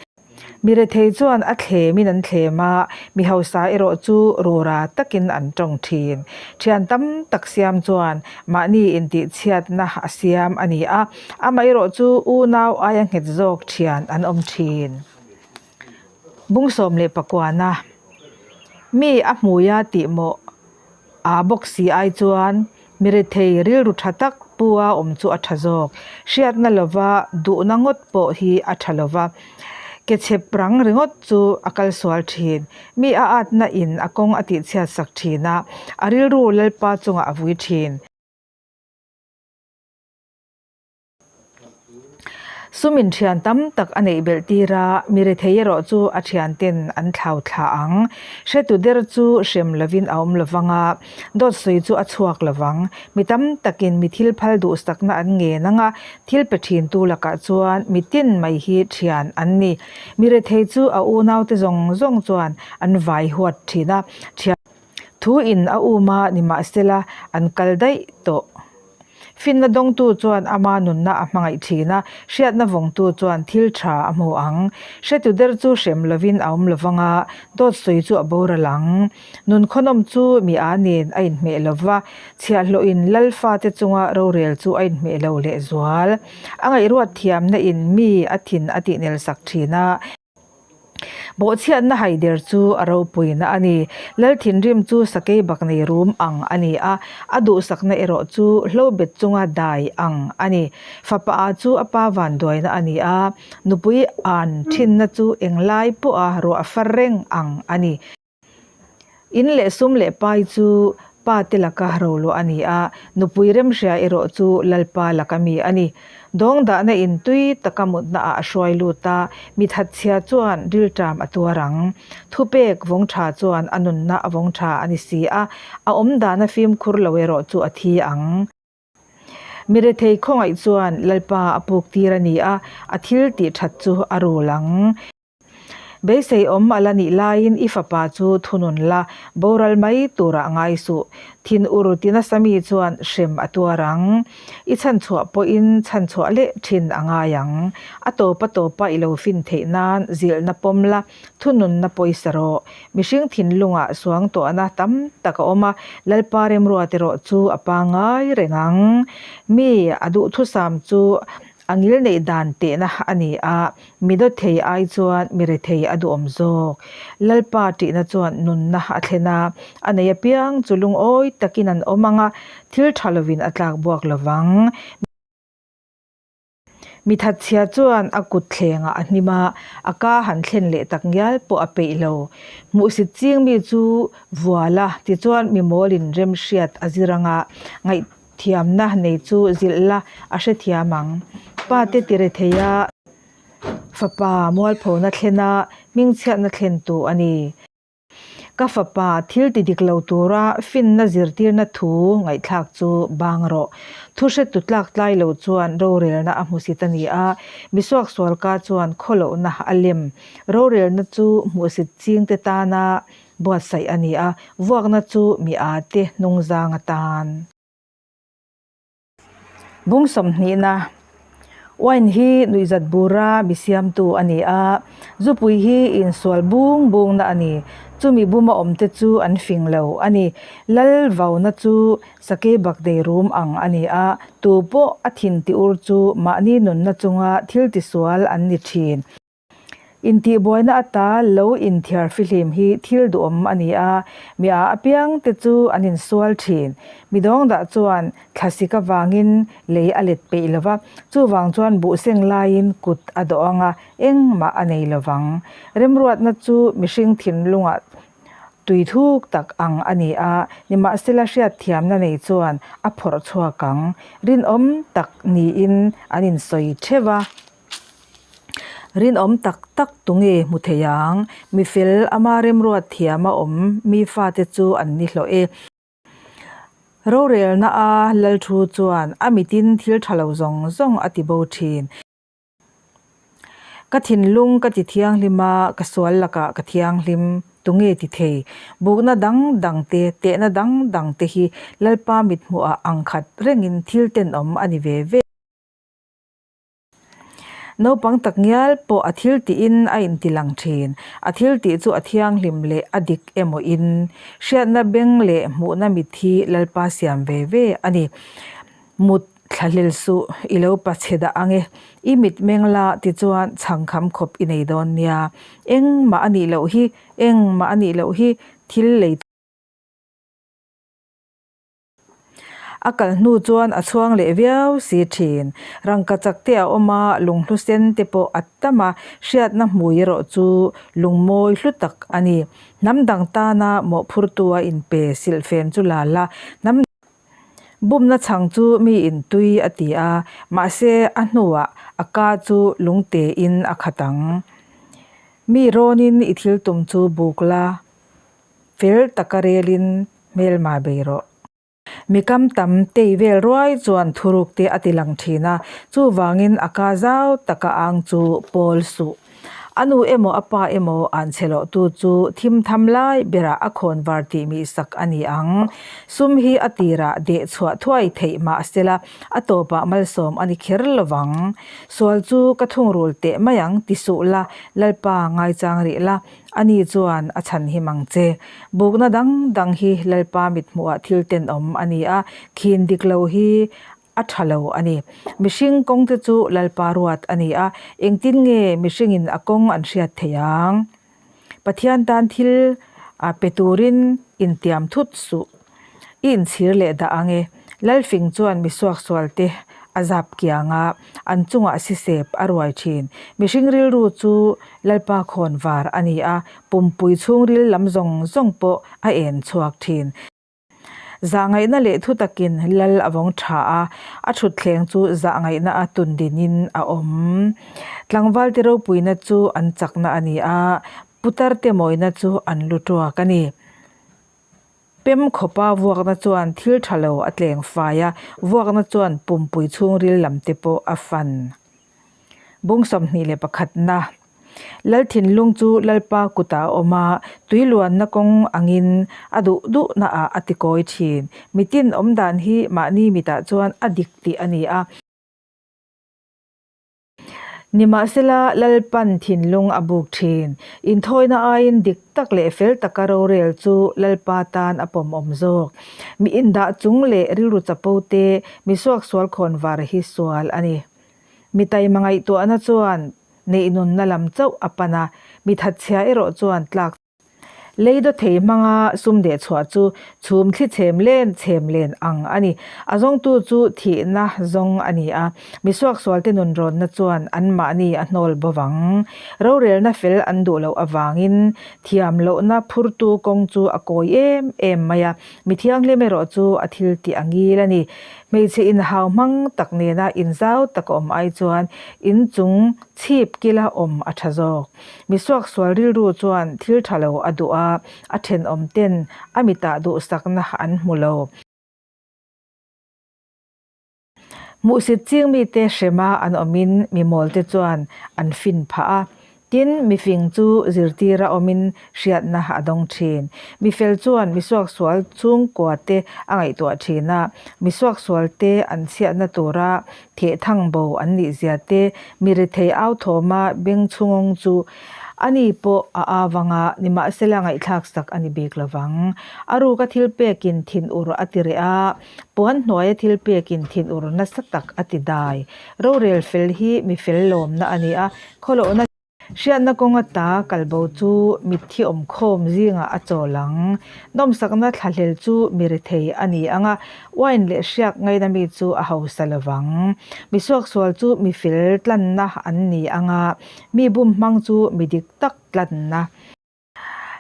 Mi rethei chuan a thlemin an thlem a, mi hausa erawh chu rura takin an tawng thin. Thian tam tak siam chuan mahni intihchhiatna a siam a ni a, amaherawh chu unau aia nghet zawk thian an awm thin. Bung 19 Mi a hmuia tih mawh A bawk si ai chuan mi rethei rilru tha tak pu a awm chu a tha zawk. Hriatna lova duhna ngawt pawh hi a tha lova, ke chhep rang ringawt chu a kal sual thin. Mi a atna in a kawng a tihchhiat sak thin a, a rilru Lalpa chungah a vui thin. Sumin thian tam tak a neih belh tir a, mi rethei erawh chu a thianten an thlau thla ang. Hretu der chu hrem lovin a awm lovang a, dawt sawi chu a chhuak lovang. Mi tam takin mi thil phal duhsakna an ngen ang a, thil pe thintu lakah chuan mi tin mai hi thian an ni. Mi rethei chu a unaute zawng zawng chuan an vai huat thin a, thian. Thu in a um a, nimahsela an kal daih tawh. Finna dawngtu chuan ama nunna a hmangaih thin a, hriatna vawngtu chuan thil tha a hmu ang. Hretu der chu hrem lovin a awm lovang a, dawt sawi chu a boral ang. Nun khawnawm chu mi a nen a inhmeh lo va, chhiahhlawhin lal fate chunga rorel chu a inhmeh lo lehzual. A ngaihruat thiamna in mi a thin a tihnel sak thin a. Bawhchhiatna haider chu a ropuina a ni. Lal thinrim chu sakei bak nei rum ang a ni a, a duhsakna erawh chu hlobet chunga dai ang a ni. Fapa a chu a pa vanduaina a ni a, nupui an thinna chu englai pawha ruah far reng ang a ni. In leh sum leh pai chu pa te laka roluah a ni a, nupui remhria erawh chu Lalpa laka mi a ni. Dawng dahna in tui taka mutna ah a hruai lut a, mi thatchhia chuan rilṭam a tuar ang. Thupek vawng ṭha chuan a nunna a vawng ṭha a ni si a, a awm dahna fimkhur lo erawh chu a thi ang. Mi rethei khawngaih chuan Lalpa a puk tir a ni a, a thil tih ṭhat chu a rul ang. Beisei awm a la nih laiin i fapa chu thunun la, boral mai turah ngai suh. Thin ur ti nasa mi chuan hrem a tuar ang. I chhanchhuah pawhin chhanchhuah leh thin a ngai ang. A tawpa tawpa i lo fin theih nan zilhna pawm la, thununna pawisa rawh. Mihring thinlungah suangtuahna tam tak a awm a, Lalpa remruat erawh chu a pangngai reng ang. Mi a duhthusam chu A ngilneih dan tehna a ni a, mi dawthei ai chuan mi rethei a duhawm zawk. Lalpa ṭihna chuan nunna a thlen a, a nei apiang chu lungawi takin an awm ang a, thil ṭha lovin a tlak buak lo vang. Mi thatchhia chuan a kut thlengah a hnim a, a ka han thlen leh tak ngial pawh a peih lo. Hmuhsit ching mi chu vual a, tichuan mi mawlin remhriat a zir ang a, ngaih. Thiamna nei chu zilh la a hrethiam ang. Pa te tire thei a, fapa mualphona thlen a, hmingchhiatna thlen tu a ni. Ka fapa thil ti dik lo tura finna zirtirna thu ngaihthlak chu bang rawh. Thu hretu tlak tlai lo chuan rorelna a hmusit a ni a, misuaksualka chuan khawlohna a lem. Rorelna chu hmuhsit chingte tana Buatsaih a ni a, vuakna chu mi â te hnungzang atan. Bung sawmhnihna, Wine hi nuihzat bura mi siamtu a ni a, zupui hi insual bung bungna a ni. Chumi buma awmte chu an fing lo a ni. Lal vauna chu sakei bakdei rum ang a ni a, tu pawh a thin ti ur chu mahni nunna chunga thil tisual an ni thin. Intihbuaina ata lo inthiar fihlim hi thil duhawm a ni a, mi a apiang te chu an insual thin. Mi dawngdah chuan thlasik avangin lei a let peih lo va, chuvang chuan buhseng laiin kut a dawh ang a, engmah a nei lo vang. Remruatna chu mihring thinlungah Tui thuk tak ang a ni a, nimahsela hriatthiamna nei chuan a phawrh chhuak ang. Rinawm tak niin an insawi theuh a. Rinawm tak tak tunge hmu thei ang? Mi fel ama remruat thiama awm mi fate chu an ni hlawh e. Rorelna a lal thu chuan a mitin thil tha lo zawng zawng a ti bo thin. Ka thinlung ka ti thianghlim a, ka sual lakah ka thianghlim. Tunge ti thei? Bukna dang dang te, tehna dang dang te hi Lalpa mithmuhah ang khat rengin thil tenawm a ni ve ve. Naupang tak ngial pawh a thil tihin a intilang thin. A thil tih chu a thianghlim leh a dik emaw in. Hriatna beng leh hmuhna mit hi Lalpa siam ve ve a ni. Mut thlahlel suh, i lo pa chhe dah ang e. I mit meng la tichuan chhangkham khawp i nei dawn nia. Engmah a nih loh hi, engmah a nih loh hi, thil lei A kal hnu chuan a chhuang leh viau si thin. Rangkachak te a awm a, lunghlu sen te pawh a tam a, hriatna hmui erawh chu lungmawi hlu tak a ni. Hnam dang tana mawhphurtu a inpe silhfen chu la la, hnam Bumna chhang chu mi in tui a ti a, mahse a hnuah a ka chu lungte in a khat ang. Mi rawnin i thil tum chu buk la, fel taka relin hmelma bei rawh. Mi kam tam tei vel ruai chuan thuruk te a ti lang thin a, chuvangin a ka zau taka ang chu pawl suh. A nu emaw a pa emaw an chhe lohtu chu thim tham lai berah a khawn var tih mih sak a ni ang. Sum hi a tirah deh chhuah thuai theih mah sela a tawpah malsawm a ni kher lo vang. Sual chu ka thungrul teh mai ang ti suh la, Lalpa ngaichang rih la, ani chuan a chhan him ang che. Bukna dang dang hi Lalpa mithmuhah thil tenawm a ni a, khin dik lo hi a tha lo a ni. Mihring kawng te chu Lalpa ruat a ni a, engtin nge mihringin a kawng an hriat theih ang? Pathian tan thil pe turin intiam thut suh. I inchhir leh dah ang e. Lalfing chuan mi suaksual te a zap kiang a, an chungah sisep a ruai thin. Mihring rilru chu Lalpa khawn var a ni a, pumpui chhungril lam zawng zawng pawh a en chhuak thin. Zahngaihna leh thu takin Lal a vawng tha a, a thutthleng chu zahngaihna a tundinin a awm. Tlangvalte ropuina chu an chakna a ni a, putarte mawina chu an lu tuak a ni. Pem khawpa vuakna chuan thil tha lo a tleng fai a, vuakna chuan pumpui chhungril lam te pawh a fan. Bung 21 na. Lal thinlung chu Lalpa kutah a awm a, tui luanna kawng angin a duh duhna ah a tikawi thin. Mitin awm dan hi mahni mitah chuan a dik tih a ni a. Nimahsela, Lalpan thinlung a buk thin. Inthawina aiin dik tak leh fel taka rorel chu Lalpa tan a pawmawm zawk. Mi indah chung leh rilru chapo te, mi suaksual khawn var hi sual a ni. Mi taima ngaihtuahna chuan neihnunna lam chauh a pan a, mi thatchhia erawh chuan tlak Lei daw thei hmanga sum deh chhuah chu chhum thli chhem len chhem len ang a ni. A zawngtu chu thihna zawng a ni a, mi suaksualte nunrawnna chuan anmahni a hnawl bo vang. Rorelna fel an duh loh avangin thiam lohna phurtu kawng chu a kawi em em mai a, mi thianghlim erawh chu a thil tih a ngil a ni. Hmeichhe inhau hmang tak nena inzau taka awm ai chuan inchung chhip kila awm a tha zawk. Mi suaksual rilru chuan thil tha lo a duh a, a thenawm ten a mitah duhsakna an hmu lo. Hmuhsit ching mite hrema an awmin mi mawlte chuan an fin phah a. Tin, mifing chu zirtira awmin hriatna a dawng thin. Mi fel chuan mi suaksual chhungkua te a ngaihtuah thin a, mi suaksual te an chhiatna tura theh thang bo an nih zia te, mi rethei au thawma beng chhungawng chu ani pawh a au ang a, nimahsela ngaihthlak sak a ni bik lovang. A ruka thil pekin thinur a ti reh a, puan hnuaia thil pekin thinur nasa tak a ti dai. Rorel fel hi mi fel lawmna a ni a, khawlohna. Hriatna kawnga ta kalbo chu mitthi awmkhawm zingah a chawl ang. Nawmsakna thlahlel chu mi rethei a ni ang a, uain leh hriak ngaina mi chu a hausa lo vang. Mi suaksual chu mi fel tlanna an ni ang a, mi bum hmang chu mi dik tak tlanna.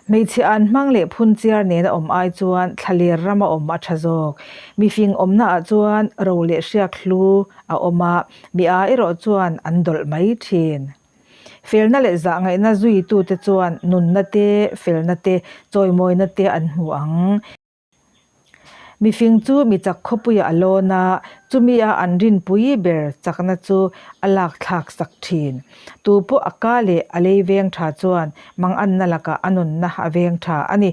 Hmeichhe an hmang leh phunchiar nena awm ai chuan thlaler rama awm a tha zawk. Mifing awmna ah chuan ro leh hriak hlu a awm a, mi a erawh chuan an dawlh mai thin. Felna leh zahngaihna zuitute chuan nunna te, felna te, chawimawina te an hmu ang. Mifing chu mi chak khawpuiah a lawn a, chumi a an rinpui ber chakna chu a lak thlak sak thin. Tu pawh a ka leh a lei veng tha chuan manganna lakah a nunna a veng tha a ni.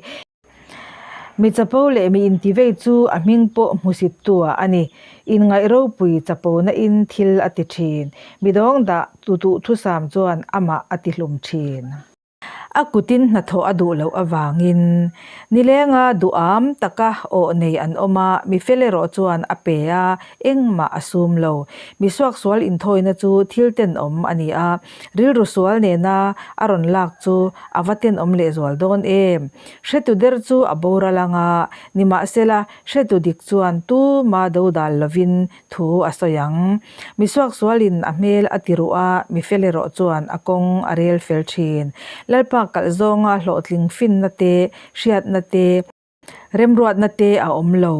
Mi chapo leh mi intivei chu a hming pawh hmusittu ah a ni. Inngaih ropui chapona in thil a ti thin. Mi dawngdah tutuh thusam chuan amah a ti hlum thin. A kutin hnathawh a duh loh avangin nilenga duham taka awh nei an awm a, mi fel erawh chuan a pe a, engmah a sum lo. Mi suaksual inthawina chu thil tenawm a ni a, rilru sual nena a rawn lak chu a va tenawm lehzual dawn em? Hretu der chu a boral anga, nimahsela hretu dik chuan tuma dodal lovin Thu a sawi ang. Mi suaksualin a hmel a ti ruh a, mi fel erawh chuan a kawng a rel fel thin. Lalpa kalh zawnga hlawhtling finna te, hriatna te, remruatna te a awm lo.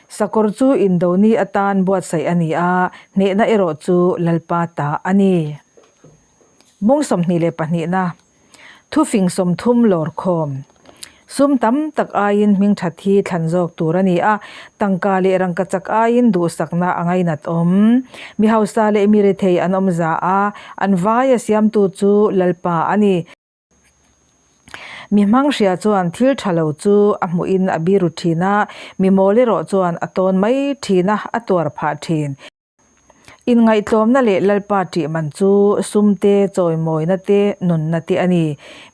Sakawr chu indoni atan buatsaih a ni a, hnehna erawh chu Lalpa ta a ni. Bung 22 na. Thufing 30 lawr khawm. Sum tam tak aiin hmingthat hi thlan zawk tur a ni a, tangka leh rangkachak aiin duhsakna a ngainat awm. Mi hausa leh mi rethei an awm za a, an vaia siamtu chu Lalpa a ni. Mi hmang hria chuan thil tha lo chu a hmuhin a biru thin a, mi mawl erawh chuan a tawn mai thin a, a tuar phah thin. Inngaihtlawmna leh Lalpa ṭih man chu sum te, chawimawina te, nunna te a ni.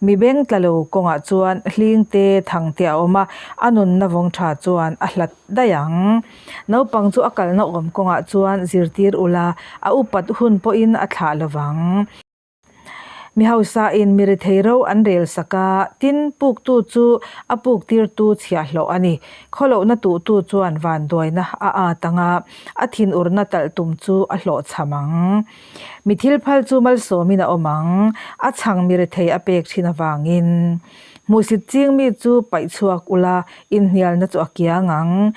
Mi beng tla lo kawngah chuan hling te, thang te a awm a, a nunna vawng ṭha chuan a hlat daih ang. Naupang chu a kalna awm kawngah chuan zirtir ula, a upat hun pawhin a thlah lo vang. Mi hausain mi rethei ro an rel sak a, tin, puktu chu a puktirtu chhiahhlawh a ni. Khawlohna tuhtu chuan vanduaina a at ang a, a thinurna talh tum chu a hlawhchham ang. Mi thilphal chu malsawmin a awm ang, a chhang mi rethei a pek thin avangin. Hmuhsit ching mi chu paih chhuak ula, inhnialna chu a kiang ang.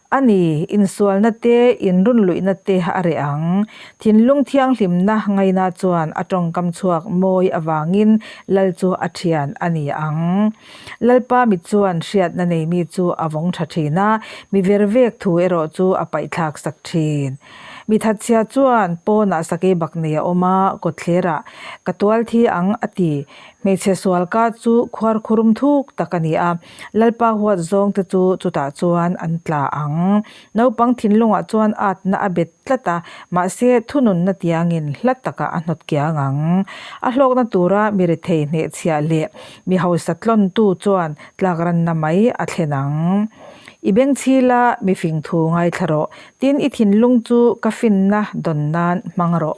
A ni, insualna te, inrunluihna te a reh ang. Thinlung thianghlimna ngaina chuan a tawngkam chhuak mawi avangin Lal chu a thian a ni ang. Lalpa mit chuan hriatna nei mi chu a vawng tha thin a, mi vervek thu erawh chu a paihthlak sak thin. Mi thatchhia chuan pawnah sakei bak nei a awm a, kawtthlerah ka tual thi ang a ti. Hmeichhe sual ka chu khuarkhurum thuk tak a ni a, Lalpa huat zawng te chu chutah chuan an tla ang. Naupang thinlungah chuan atna a bet tlat a, mahse thununna tiangin hla takah a hnawt kiang ang. A hlawkna tura mi rethei hnehchhiah leh mi hausa tlawntu chuan tlakranna mai a thlen ang. I bengchhila mi fing thu ngaithla rawh, tin i thinlung chu ka finna dawn nan hmang rawh.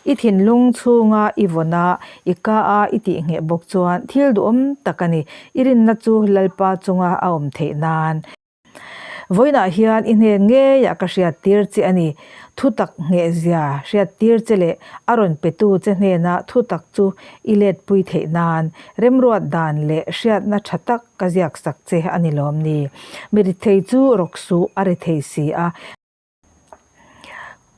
I thinlung chhunga i vawn a, i ka a i tih ngheh bawk chuan thil duhawm tak a ni. I rinna chu Lalpa chunga a awm theih nan. Vawiinah hian i hnen ngeiah ka hriattir che a ni. Thutak nghehzia hriattir che leh a rawn petu che hnena thutak chu i letpui theih nan remruat dan leh hriatna tha tak ka ziaksak che a ni lawm ni. Mi rithei chu rawk suh a rithei si a.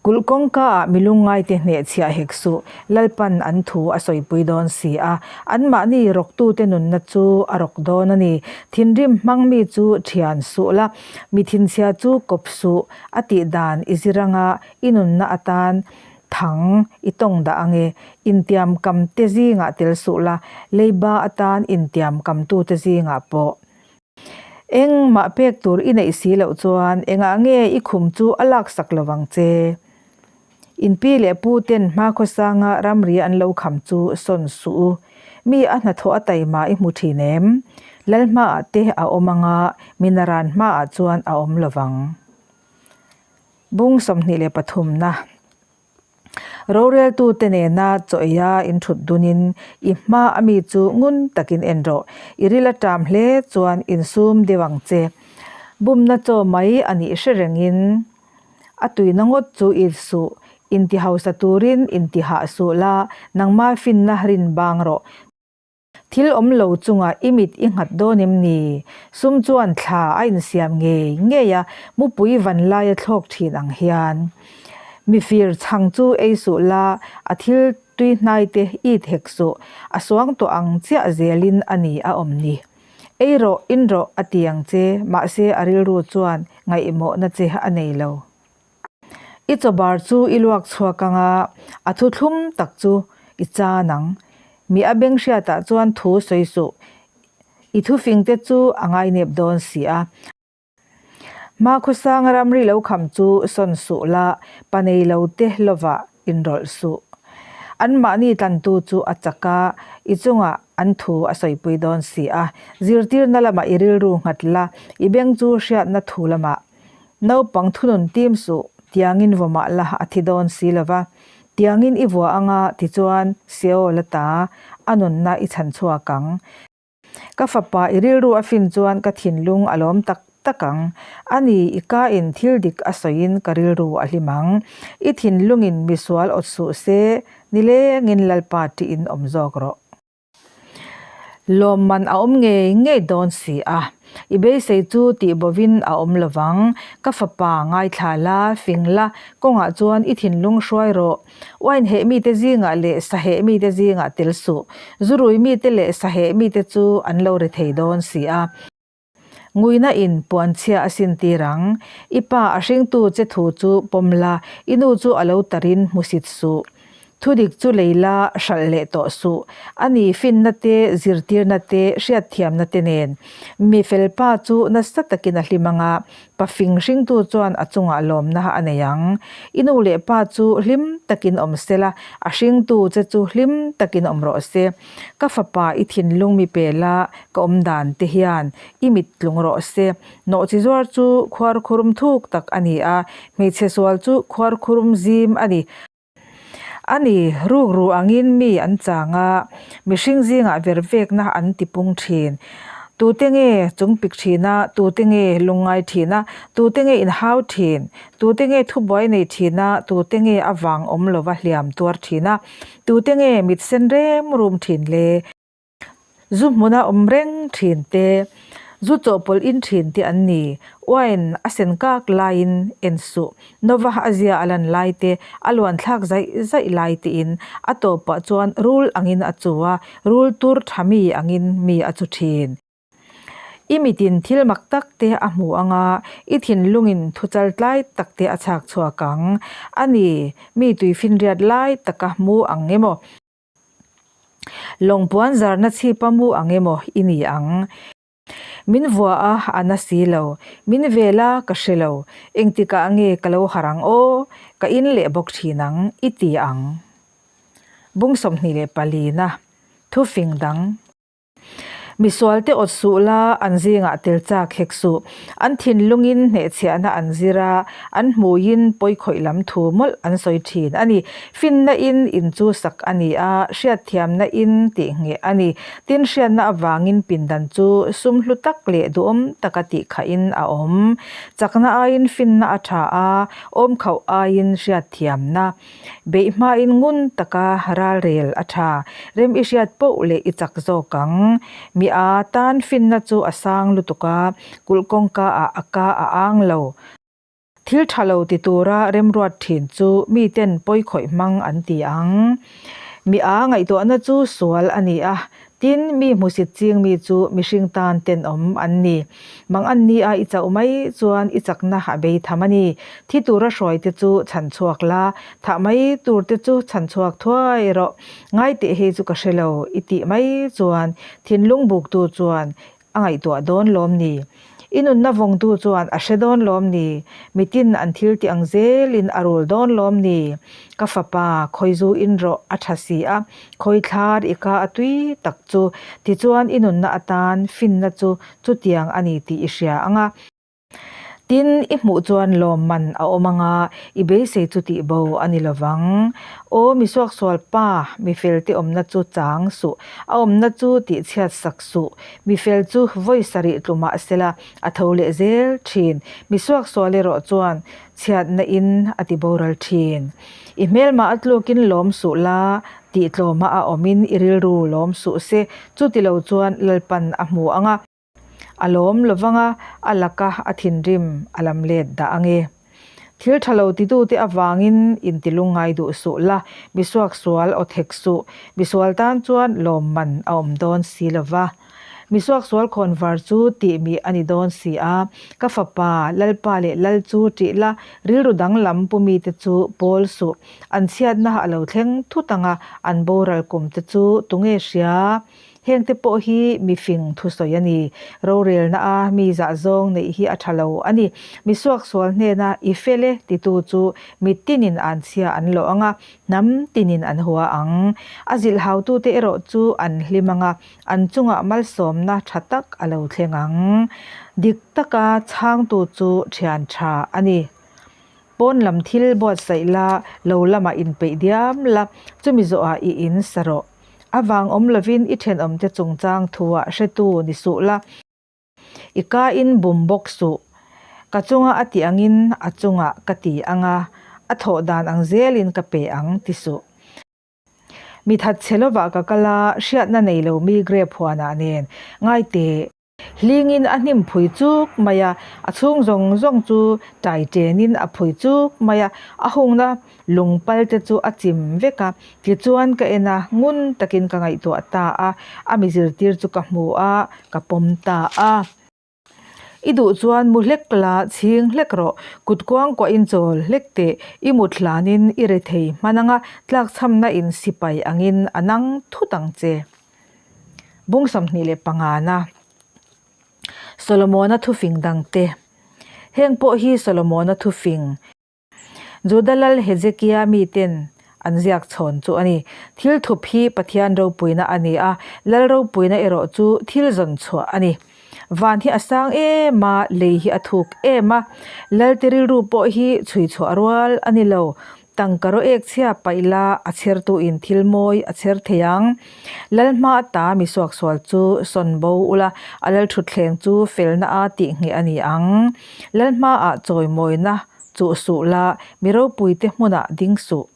Kulh kawngkaah mi lungngaite hnehchhiah hek suh, Lalpan an thu a sawipui dawn si a, anmahni rawktute nunna chu a rawk dawn a ni. Thinrim hmang mi chu thian suh la, mi thinchhia chu kawp suh, a tih dan i zir anga i nunna atan thang i tawng dah ang e. Intiam kamte zingah tel suh la, leiba atan intiam kamtute zingah pawh. Engmah pek tur i neih si loh chuan engah nge i khum chu a laksak lo vang che? In pi leh pu ten hmakhawsanga ramri an lo kham chu sawn suh u. Mi a hnathawh a taima i hmu thin em? Lal hmaah te a awm anga minaran hmaah chuan a awm lo vang. Bung 23 na. Roreltute nena chaw eia inthut dunin i hma a mi chu ngun takin en rawh. I ril a ṭam hle chuan insum deuh ang che. Bumna chaw mai a nih hre rengin a tuina ngawt chu i suh. Inti hausa turin inti hah suh la, nangma finna rin bang rawh. Thil awm lo chungah i mit i nghat dawn em ni? Sum chuan thla a insiam ngei ngei a, mupui van laia thlawk thin ang hian. Mifir chhang chu ei suh la, a thil tui hnai te it hek suh, a suang tawh ang chiah zelin a ni a awm ni. Ei rawh, in rawh a ti ang che, mahse a rilru chuan ngaihmawhna che a nei lo. I chawbar chu i luak chhuak ang a, a thu thlum tak chu i chan ang. Mi a beng hriatah chuan thu sawi suh, i thufingte chu a ngainep dawn si a. Hmakhawsanga ramri lo kham chu sawn suh la, pa nei lo te lovah inrawlh suh. Anmahni tlantu chu a chak a, i chungah an thu a sawipui dawn si a. Zirtirna lamah i rilru nghat la, i beng chu hriatna thu lamah Naupang thunun tim suh, tiangin vaw mah la a thi dawn si lo va, tiangin i vua anga tichuan Seol a ta, a nunna i chhan chhuak ang. Ka fapa i rilru a fin chuan ka thinlung a lawm tak tak ang. A ni, i ka in thil dik a sawiin ka rilru a hlim ang. I thinlungin misual awt suh se, nilengin Lalpa ṭihin awm zawk rawh. Lawmman a awm ngei ngei dawn si a. I beisei chu tih bovin a awm lovang. Ka fapa, ngaithla la, fing la, kawngah chuan i thinlung hruai rawh. Wine heh mite zingah leh sa heh mite zingah tel suh. Zu rui mite leh sa heh mite chu an lo ri thei dawn si a. Nguina in puanchhia a sin tir ang. I pa a hringtu che thu chu pawm la, i nu chu a lo tarin hmusit suh. Thudik chu lei la, hralh leh tawh suh. A ni finna te, zirtirna te, hriatthiamna te nen. Mi fel pa chu nasa takin a hlim ang a, pa fing hringtu chuan a chungah lawmna a nei ang. I nu leh pa chu hlim takin awm se la, a hringtu che chu hlim takin awm rawh se. Ka fapa i thinlung mi pe la, ka awm dan te hian i mit tlung rawh se. Nawhchi zuar chu khuarkhurum thuk tak a ni a, hmeichhe sual chu khuarkhurum zim a ni. A ni, rukru angin mi an chang a, mihring zingah vervekna an tipung thin. Tute nge chungpik thin a, tute nge lungngai thin a, tute nge inhau thin, tute nge thubuai nei thin a, tute nge a vang awm lova hliam tuar thin a, tute nge mit sen rem rum thin le? Zu hmuna awm reng thin te, zu chawhpawlh in thin te an ni. Wine a sen kak laiin en suh. Nova a zia a lan lai te, a luan thlak zaih zaih lai tiin a tawpah chuan rul angin a chu a, rul tur tha mi angin mi a chu thin. I mitin thil mak tak te a hmu ang a, i thinlungin thu chal tlai tak te a chhak chhuak ang. A ni, mi tuifinriat lai taka hmu ang emaw? Lawng puan zarna chhipa mu ang emaw i ni ang. Min vua a, a na si lo. Min vel a, ka hre lo. Engtikah nge ka lo harh ang aw? Ka in leh bawk thin ang, i ti ang. Bung 24 na thufing dang. Misualte awt suh la, an zingah tel chak hek suh. An thinlungin hnehchhiahna an zir a, an hmuiin pawikhawih lam thu mawlh an sawi thin a ni. Finna in in chu sak a ni a, hriatthiamna in tih ngheh a ni. Tin, hriatna avangin pindan chu sum hlu tak leh duhawm taka tihkhahin a awm. Chakna aiin finna a tha a, awmkhauh aiin hriatthiamna. Beih hmain ngun taka ralrel a tha. Rem i hriat poh leh i chak zawk ang. Mi a tan finna chu a sang lutuk a, kulh kawngka ah a ka a ang lo. Thil tha lo ti tura remruat thin chu miten pawikhawih hmang an ti ang. Mi a ngaihtuahna chu sual a ni a, Tin, mi hmusit ching mi chu mihring tan tenawm an ni. Mang an nia i chauh mai chuan i chakna a bei tham a ni. Thi tura hruai te chu chhan chhuak la, thah mai tur te chu chhan chhuak thuai rawh. Ngai teh hei chu ka hre lo i tih mai chuan thinlung buktu chuan a ngaihtuah dawn lawm ni? I nunna vawngtu chuan a hre dawn lawm ni? Mitin an thil tih ang zelin a rul dawn lawm ni? Ka fapa, khawi zu in rawh a tha si a, khawi thlar i ka a tui tak chu, tichuan i nunna atan finna chu chutiang a ni tih i hria ang a. Tin, i hmuh chuan lawmman a awm ang a, i beisei chu tih bo a ni lovang. Aw mi suaksual pa, mi felte awmna chu chang suh, a awmna chu tihchhiat sak suh. Mi fel chu vawi sarih tlu mah sela, a tho leh zel thin. Mi suaksual erawh chuan chhiatna in a ti boral thin. I hmelmah a tlukin lawm suh la, tih tlawma a awmin i rilru lawm suh se, chutilo chuan Lalpan a hmu ang a. A lawm lovang a, a laka a thinrim a lam let dah ang e. Thil tha lo titute avangin intilung ngai duh suh la, misuak sual aw thek suh. Misual tan chuan lawmman a awm dawn si lo va. Misuak sual khawnvar chu tih mi a ni dawn si a. Ka fapa, Lalpa leh Lal chu ṭih la, rilru danglam pu mite chu pawl suh. An chhiatna a lo thleng thut ang a, an boral kum te chu tunge hria? Hengte pawh hi mi fing thusawi a ni. Rorelna a mi zah zawng neih hi a tha lo a ni. Mi suaksual hnena i fel e titu chu mi tinin an chhia an lawh ang a, hnam tinin an hua ang. A zilhhautute erawh chu an hlim ang a, an chungah malsawmna tha tak a lo thleng ang. Dik taka chhangtu chu thian tha a ni. Pawn lam thil buatsaih la, lo lamah inpeih diam la, chumi zawhah i in sa rawh. A vang awm lovin i thenawmte chungchang thuah hretu ni suh la. I ka in bum bawk suh. Ka chunga a tih angin a chungah ka ti ang a, a thawh dan ang zelin ka pe ang ti suh. Mi thatchhe lovah ka kal a, hriatna nei lo mi grep huanah nen ngai teh. Hlingin a hnim phui chuk mai a, a chhung zawng zawng chu tai chenin a phui chuk mai a, a hungna lung pal te chu a chim vek a. Tichuan ka en a, ngun takin ka ngaihtuah ta a, a mi zirtir chu ka hmu a, ka pawm ta a. I duh chuan mu hlek la, chhing hlek rawh, kut kuangkuahin chawl hlek teh, i mut hlanin i rethei hman anga tlakchhamna in sipai angin a nang thut ang che. Bung 25 na Solomona thufing dangte Heng pawh hi Solomona thufing. Juda lal Hezekia miten an ziak chhawn chu a ni. Thil thup hi Pathian ropuina a ni a, lal ropuina erawh chu thil zawn chhuah a ni. Van hi a sang em a, lei hi a thuk em a, lalte rilru pawh hi chhui chhuah rual a ni lo. Tangka rawh ek chhia paih la, a chhertuin thil mawi a chher thei ang. Lal hma ata mi suaksual chu sawn bo ula, a lal thutthleng chu felna a tihngheh a ni ang. Lal hmaah chawimawina chuh suh la, mi ropuite hmunah ding suh.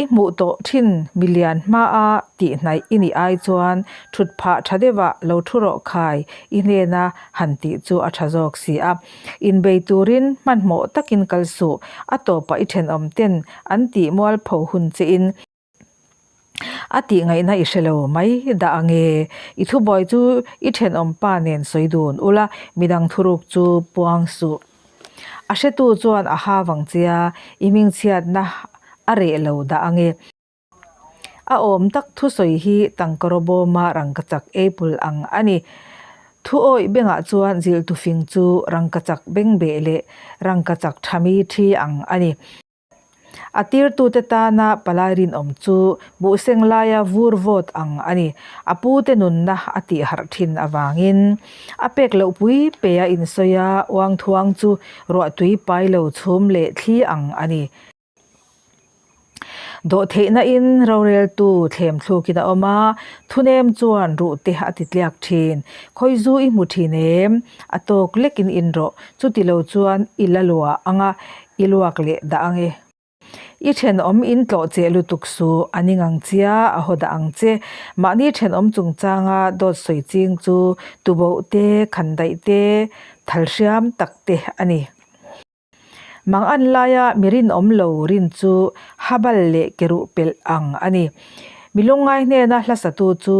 I hmuh tawh thin milian hmaa tihhnaih i nih ai chuan thut phah tha deuhah lo thu rawh khai i hnena han tih chu a tha zawk si a. Inbei turin hmanhmawh takin kal suh, a tawpah i thenawm ten an tih mualpho hun che in a tih ngaihna i hre lo mai dah ange. I thubuai chu i thenawm pa nen sawi dun ula, midang thuruk chu puang suh. A hretu chuan a ha vang che a, i hmingchhiatna a reh lo dah ange. A awm tak thusawi hi tangkaraw bawma rangkachak apple ang a ni. Thu awih bengah chuan zilhtu fing chu rangkachak bengbeh leh rangkachak thami thi ang a ni. A tirtute tana palai rinawm chu buhseng laia vur vawt ang a ni. A pute nunna a tih harh thin avangin a pek loh pui pe a insawi a, uangthuang chu ruahtui pai lo chhum leh thli ang a ni. Dawhtheihna in roreltu thlem thlukin a awm a, thunem chuan ruh te a ti tliak thin. Khawi zu i hmu thin em? A tawk lekin in rawh. Chuti lo chuan i la luah ang a, i luak leh dah ang e. I thenawm in tlawh che lutuk suh, a ning ang chia, a haw dah ang che. Mahni thenawm chungchanga dawt sawi ching chu tuboh te, khandaih te, thal hriam tak te a ni. Mang an laia mi rinawm lo rin chu habal leh keruh pelh ang a ni. Mi lungngai hnena hla satu chu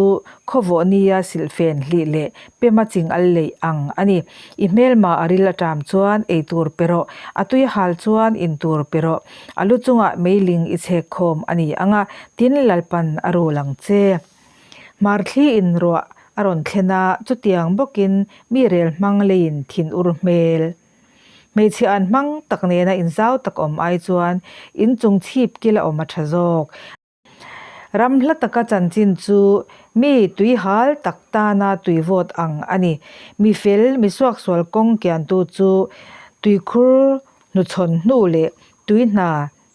khawvawh nia silhfen hlih leh pema ching al leih ang a ni. I hmelma a ril aṭam chuan ei tur pe rawh, a tui hal chuan in tur pe rawh. A lu chungah meiling i chhek khawm a ni ang a, tin Lalpan a rul ang che. Hmarthli in ruah a rawn thlen a, chutiang bawkin mi rel hmang leiin thin ur hmel. Hmeichhe an hmang tak nena inzau tak awm ai chuan inchung chhip kil a awm a tha zawk. Ram hla taka chanchin chu mi tui hal tak tana tui vawt ang a ni. Mi fel, mi suaksual kawng kiantu chu tuikhur hnuchhawn hnu leh tui hna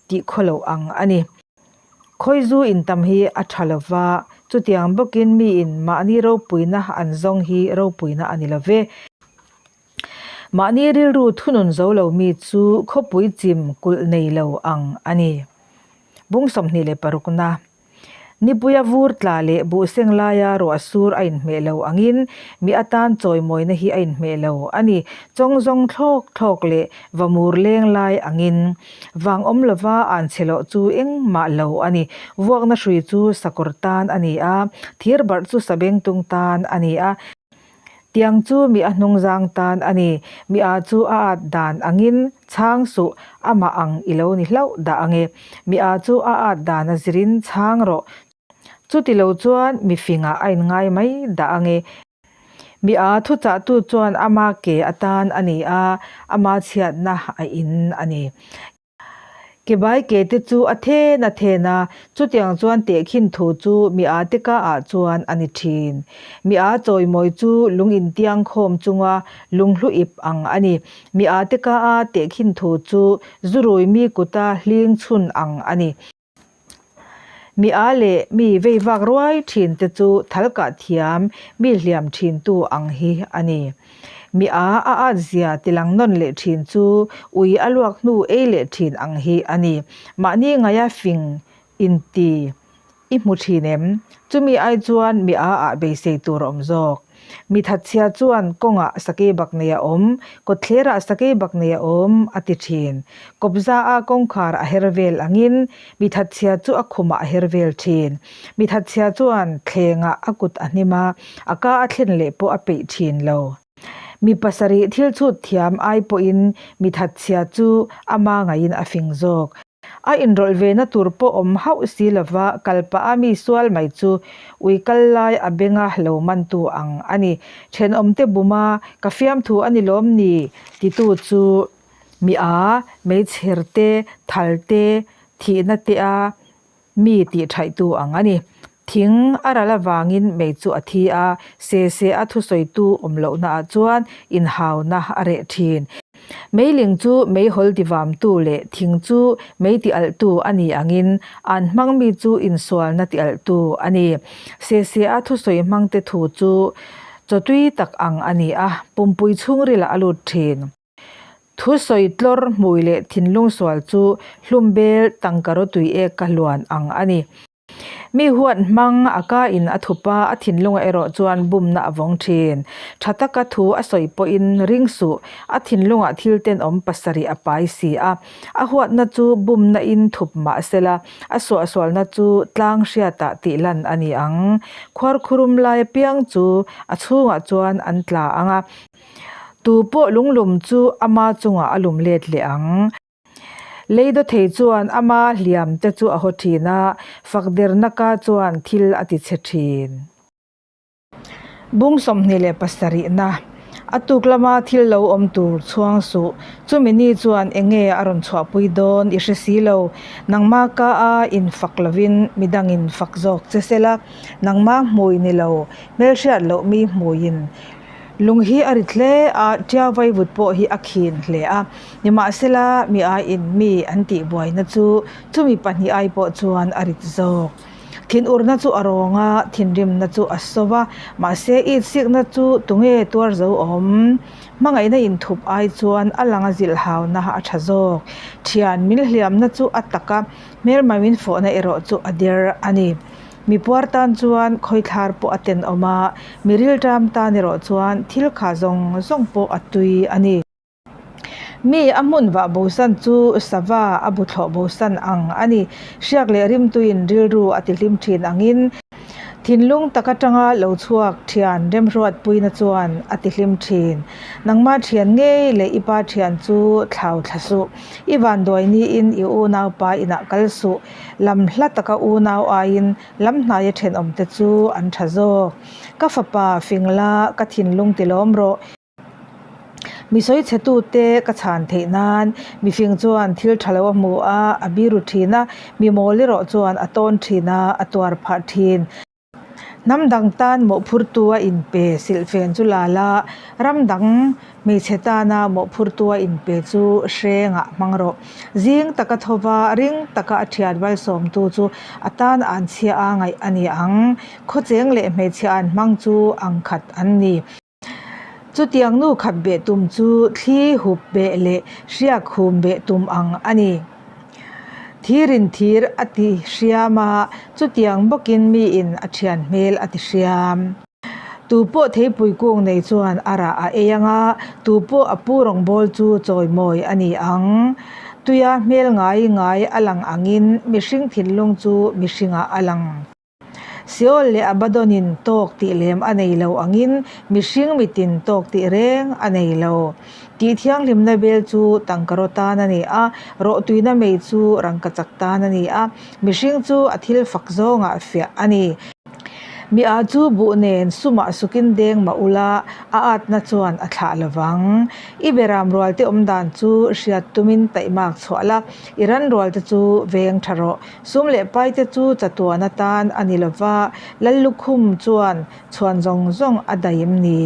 tih khaw loh ang a ni. Khawizu intam hi a tha lo va, chutiang bawkin miin mahni ropuina an zawng hi ropuina a ni lo ve. Mahni rilru thunun zo lo mi chu khawpui chim kulh nei lo ang a ni. Bung 26 na. Nipuia vur tla leh buhseng laia ruah sur a inhmeh lo angin mi atan chawimawina hi a inhmeh lo a ni. Chawng zawng thlawk thlawk leh vamur leng lai angin vang awm lova an chhe loh chu engmah lo a ni. Vuakna hrui chu sakawr tan a ni a, thir barh chu sabengtung tan a ni a. Tiang chu mi a hnungzang tan a ni. Mi a chu a at dan angin chhang suh, amah ang i lo ni hlauh dah ang e. Mi a chu a at dan a zirin chhang rawh. Chuti lo chuan mi fingah a inngai mai dah ang e. Mi a thuchahtu chuan ama ke atan a ni a, ama chhiatna a in a ni. Kebai ke te chu a then a then a, chutiang chuan tehkhin thu chu mi a te ka ah chuan a ni thin. Mi a chawimawi chu lung intiang khawm chunga lunghlu ip ang a ni. Mi a te ka a tehkhin thu chu zurui mi kuta hling chhun ang a ni. Mi a leh mi vei vak ruai thin te chu thal kah thiam mi hliam thin tu ang hi a ni. Mi a a at zia tilang nawn leh thin chu ui a luak hnu ei leh thin ang hi a ni. Mahni ngaia fing inti. i hmu thin em? Chumi ai chuan mi a ah beisei tur a awm zawk. Mi thatchhia chuan kawngah sakei bak nei a awm, kawtthlerah sakei bak nei a awm, a ti thin. Kawpza a kawngkhar a her vel angin mi thatchhia chu a khumah a her vel thin. Mi thatchhia chuan thlengah a kut a hnim a, a ka a thlen leh pawh a peih thin lo. Mi pasarih thil chhut thiam ai pawhin mi thatchhia chu ama ngaiin a fing zawk. A inrawlh ve na tur pawh awm hauh si lova kal pah a mi sual mai chu ui kal lai a benga lo mantu ang a ni. Thenawmte buma ka fiamthu a ni lawm ni titu chu mi a, meichher te, thal te, thihna te a mi tih thaihtu ang a ni. Thing a ral avangin mei chu a thi a, se se a thusawitu awm lohnaah chuan inhauna a reh thin. Meiling chu meihawl tivamtu leh thing chu mei tialhtu a ni angin an hmangmi chu insualna tialhtu a ni. Se se a thusawi hmangte thu chu chawtui tak ang a ni a, pumpui chhungrilah a lut thin. Thusawi tlawr hmui leh thinlung sual chu hlumbel tangka rawtui ek ka hluan ang a ni. Mi huat hmang a ka in a thup a, a thinlungah erawh chuan bumna a vawng thin. Tha taka thu a sawi pawhin ring suh, a thinlungah thil tenawm pasarih a pai si a. A huatna chu bumna in thup mah sela, a suahsualna chu tlang hriatah tih lan a ni ang. Khuarkhurum lai apiang chu a chhungah chuan an tla ang a. Tu pawh lunglum chu ama chungah a lum let leh ang. Lei dawthei chuan ama hliam te chu a haw thin a, fakderna ka chuan thil a ti chhe thin. Bung 27na, A tuk lama thil lo awm tur chhuang suh. Chumi ni chuan eng nge a rawn chhuahpui dawn i hre si lo. Nangma ka a infak lovin midangin fak zawk che sela, nangma hmui ni lo, hmelhriat loh mi hmuiin Lung hi a rit hle a, tia vaivut pawh hi a khin hle a. Nimahsela, mi aiin mi an tih buaina chu chumi pahnih ai pawh chuan a rit zawk. Thinurna chu a rawng a, thinrimna chu a so va, mahse itsikna chu tunge tuar zo awm? Hmangaihna inthup ai chuan a langa zilh hauna a tha zawk. Thian min hliamna chu a tak a, hmelma min fawhna erawh chu a der a ni. Mi puar tan chuan khawithlar pawh a tenawm a, mi rilṭam tan erawh chuan thil kha zawng zawng pawh a tui a ni. Mi a hmun vah bosan chu sava a bu thlawh bosan ang a ni. Hriak leh rimtuiin rilru a tihlim ṭhin angin thinlung tak aṭanga lo chhuak ṭhian remhruatpuina chuan a tihlim ṭhin. Nangma ṭhian ngei leh i pa ṭhian chu thlau thla suh. I vanduai niin i unaupa inah kal suh. Lam hla taka unau aiin lam hnaia thenawmte chu an tha zawk. Ka fapa fing la, ka thinlung ti lawm rawh. Mi sawi chhe tute ka chhan theih nan mifing chuan thil tha lo a hmu a, a biru thin a, mi mawl erawh chuan a tawn thin a, a tuar phah thin. Hnam dang tan mawhphurtu a inpe silhfen chu la la, ram dang hmeichhe tana mawhphurtu a inpe chu hrengah hmang rawh. Zing taka thova ring taka a thian valsawmtu chu a tan an chhia a ngaih a ni ang. Khawcheng leh hmeichhia an hmang chu ang khat an ni. Chutiang nu khat beh tum chu thli hup beh leh hriak hum beh tum ang a ni. Thirin thir a ti hriam a, chutiang bawkin miin a thian hmel a ti hriam. Tu pawh theipui kung nei chuan a rah a ei ang a, tu pawh a pu rawngbâwl chu chawimawi a ni ang. Tuia hmel ngai ngai a lang angin mihring thinlung chu mihringah a lang. Seol leh Abaddon-in tawk tih lem a nei lo angin mihring mitin tawk tih reng a nei lo. Tih thianghlimna bel chu tangkaraw tan a ni a, rawhtuina mei chu rangkachak tan a ni a, mihring chu a thil fak zawngah fiah a ni. Mi a chu buh nen sumah sukin deng mah ula, a atna chuan a thlah lo vang. I beram rualte awm dan chu hriat tumin taihmak chhuah la, i ran rualte chu veng tha rawh. Sum leh paite chu chatuan atan a ni lova, Lallukhum chuan chhuan zawng zawng a daih em ni?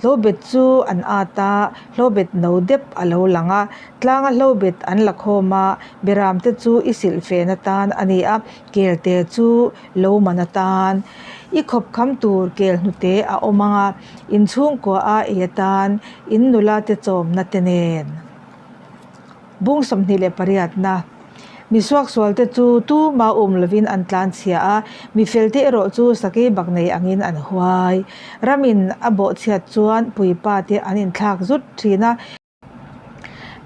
Hlobet chu an at a, hlobet no dep a lo lang a, tlanga hlobet an la khawm a, beramte chu i silhfen atan a ni a, kelte chu lo man atan. I khawp kham tur kel hnute a awm ang a, inchhungkua a ei atan, in nula te chawmna te nen. Bung 28 na. Mi suaksualte chu tuma um lovin an tlanchhia a, mi felte erawh chu sakei bak nei angin an huai. Ramin a bawhchhiat chuan puipa te an inthlak zut thin a.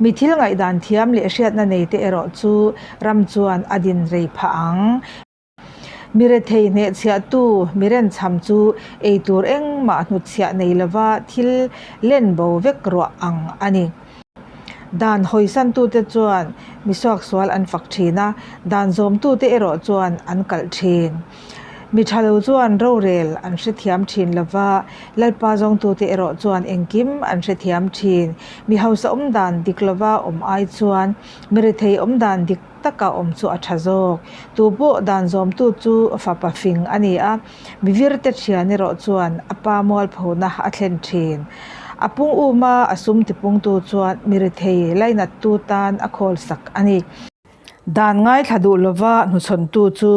Mi thil ngaihdan thiam leh hriatna neite erawh chu ram chuan a din rei phah ang. Mi rethei hnehchhiahtu mi renchham chu ei tur engmah hnutchhiah nei lova thil len bo vek ruah ang a ni. Dan hawisantute chuan mi suaksual an fak thin a, dan zawmtute erawh chuan an kalh thin. Mi tha lo chuan rorel an hrethiam thin lova, Lalpa zawngtute erawh chuan engkim an hrethiam thin. Mi hausa awmdan dik lova awm ai chuan mi rethei awmdan dik taka awm chu a tha zawk. Tu pawh dan zawmtu chu fapa fing a ni a, mivir te thian erawh chuan a pa mualphona a thlen thin. A pung uma a sum tipungtu chuan mi rethei lainattu tan a khawl sak a ni. Dan ngaithla duh lova hnuchhawntu chu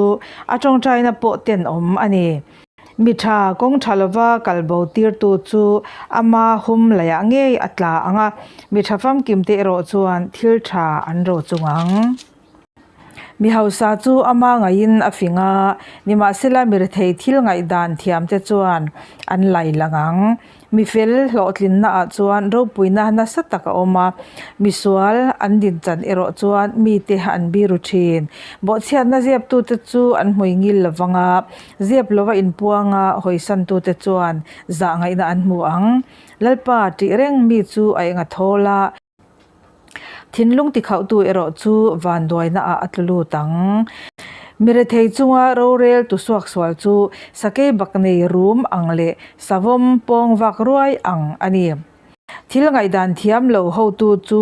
a tawngtaina pawh tenawm a ni. Mi tha kawng tha lova kal bo tirtu chu ama hum laiah ngei a tla ang a, mi tha famkim te erawh chuan thil tha an ro chung ang. Mi hausa chu ama ngaihin a fing a, nimahsela mi rethei thil ngaihdan thiam te chuan an lai lang ang. Mi fel hlawhtlinna ah chuan ropuina nasa tak a awm a, misual an din chan erawh chuan mite an biru thin. Bawhchhiatna ziaptute chu an hmui ngil lo vang a, ziap lova inpuanga hawisantute chuan zahngaihna an hmu ang. Lalpa tih reng mi chu a eng a thawl a. Thinlung tikhauhtu erawh chu vanduaina ah a tlu lut ang. Mi rethei chunga rorel tu suaksual chu sakei bak nei rum ang leh savawm pawng vak ruai ang a ni. Thil ngaihdan thiam lo hotu chu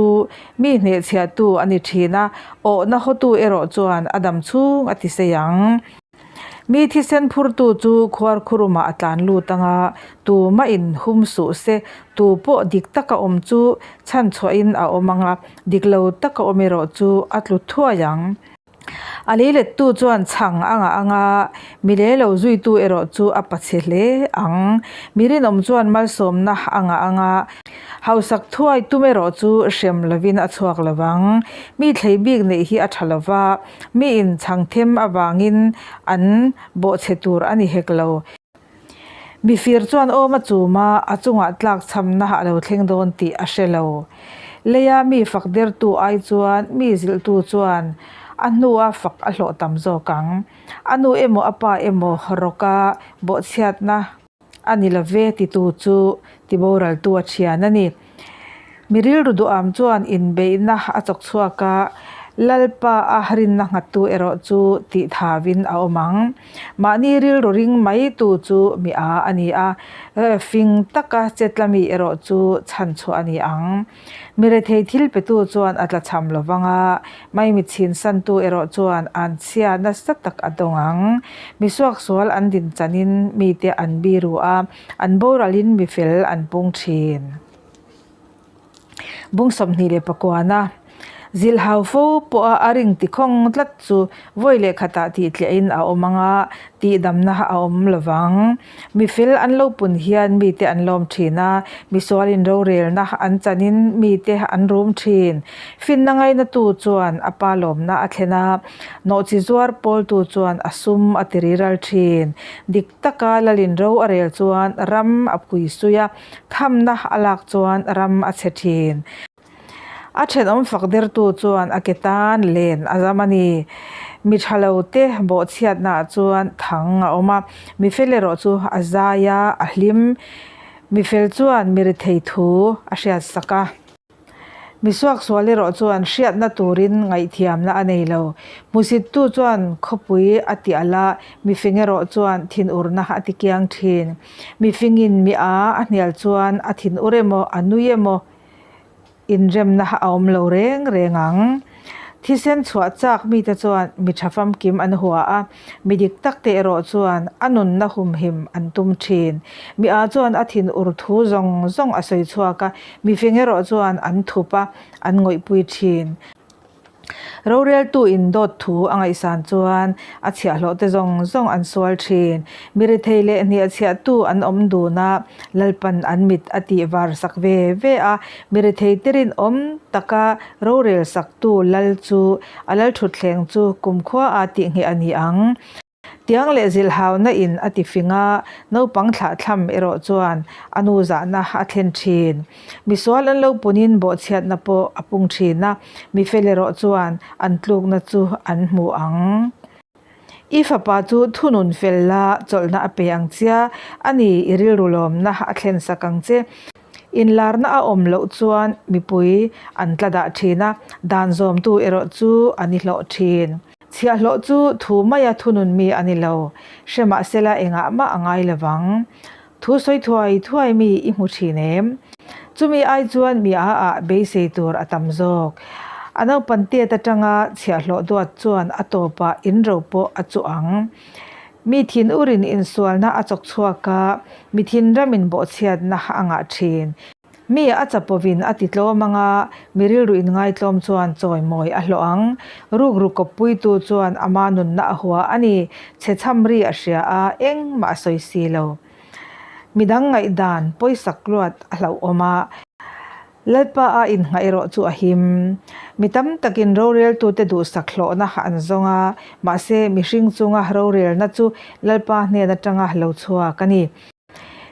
mi hnehchhiahtu a ni thin a, awhna hotu erawh chuan a dam chhung a tisei ang. Mi thisen phurtu chu khuarkhurumah a tlan lut ang a, tumah in hum suh se, tu pawh dik taka awm chu chhanchhuahin a awm ang a, dik lo taka awm erawh chu a tlu thuai ang. A leilettu chuan chhang a ngah ang a, mi lei lo zuitu erawh chu a pachhe hle ang. Mi rinawm chuan malsawmna a ngah ang a, hausak thuai tum erawh chu hrem lovin a chhuak lo vang. Mi thlei bik neih hi a tha lo va, Mi in chhang them avangin an bawhchhe tur a ni hek lo. Mifir chuan awm a chum a, a chungah tlak chhamna a lo thleng dawn tih a hre lo. Leia mi fak dertu ai chuan mi zilhtu chuan a hnua fak a hlawh tam zawk ang. A nu emaw a pa emaw rawka bawhchhiatna a ni lo ve titu chu tiboraltu a thian a ni. Mi rilru duham chuan inbeihna a chawk chhuak a, Lalpa a rinna nghattu erawh chu tih thavin a awm ang. Mahni rilru ring mai tu chu mi a a ni a, fing taka chetla mi erawh chu chhanchhuah a ni ang. Mi rethei thil petu chuan a tlachham lo vang a, maimi chhinsantu erawh chuan an chhia nasa tak a dawng ang. Mi suaksual an din chanin mite an biru a, an boralin mi fel an pung thin. Bung 24 a zilhau fo pawha a ring tikhawng tlat chu vawi leh khatah tih tliahin a awm ang a, tihdamna a awm lo vang. Mi fel an lo pun hian mite an lawm thin a, misualin rorelna an chanin mite an rum thin. Finna ngainatu chuan a pa lawmna a thlen a, nawhchi zuar pawltu chuan a sum a tiriral thin. Dik taka lalin ro a rel chuan ram a pui sui a, Thamna a lak chuan ram a chhe thin. A thenawm fak dertu chuan a ke tan len a zam a ni. Mi tha lo te bawhchhiatnaah chuan thang a awm a, mi fel erawh chu a zai a, a hlim. Mi fel chuan mi rethei thu a hriatsak a. Mi suaksual erawh chuan hriatna turin ngaihthiamna a nei lo. Hmusittu chuan khawpui a ti alh a, mifing erawh chuan thinurna a ti kiang thin. Mifingin mi a a hnial chuan a thinur emaw a nui emaw inremna a awm lo reng reng ang. Thisen chhuah chak mite chuan mi tha famkim an hua a, mi dik tak te erawh chuan a nunna humhim an tum thin. Mi a chuan a thin ur thu zawng zawng a sawi chhuak a, mifing erawh chuan an thup a, an ngawihpui thin. Roreltu in dawt thu a ngaihsan chuan a chhiahhlawh te zawng zawng an sual thin. Mi rethei leh hniahchhiahtu an awm dun a, Lalpan an mit a tih var sak ve ve a. Mi rethei te rinawm taka rorel saktu Lal chu a Lalthutthleng chu kumkhua a tihngheh a ni ang. Tiang leh zilhauna in a ti fing a, naupang thlahthlam erawh chuan a nu zahna a thlen thin. Misual an lo punin bawhchhiatna pawh a pung thin a, mi fel erawh chuan an tlukna chu an hmu ang. I fapa chu thunun fel la chawlhna a pe ang chia, a ni i rilru lawmna a thlen sak ang che. Inlarna a awm loh chuan mipui an tla dah thin a, dan zawmtu erawh chu an i hlawh thin. Chhiahhlawh chu thu maia thunun mi a ni lo, hre mahsela engah mah a ngai lo vang. Thu sawi thuai thuai mi i hmu thin em? Chumi ai chuan mi a ah beisei tur a tam zawk. A naupan tet atanga chhiahhlawh duat chuan a tawpah inro pawh a chuh ang. Mi thin urin insualna a chawk chhuak a, mi thinramin bawhchhiatna a ngah thin. Mi a chapovin a ti tlawm ang a, mi rilru inngaitlawm chuan chawimawi a hlawh ang. Rukru kawppuitu chuan ama nunna a hua a ni, chhechham ri a hria a, engmah a sawi si lo. Midang ngaihdan pawisak luat a hlauhawm a. Lalpa a inngah erawh chu a him. Mi tam takin roreltute duhsak hlawhna an zawng a, mahse mihring chunga rorelna chu Lalpa hnen atanga lo chhuak a ni.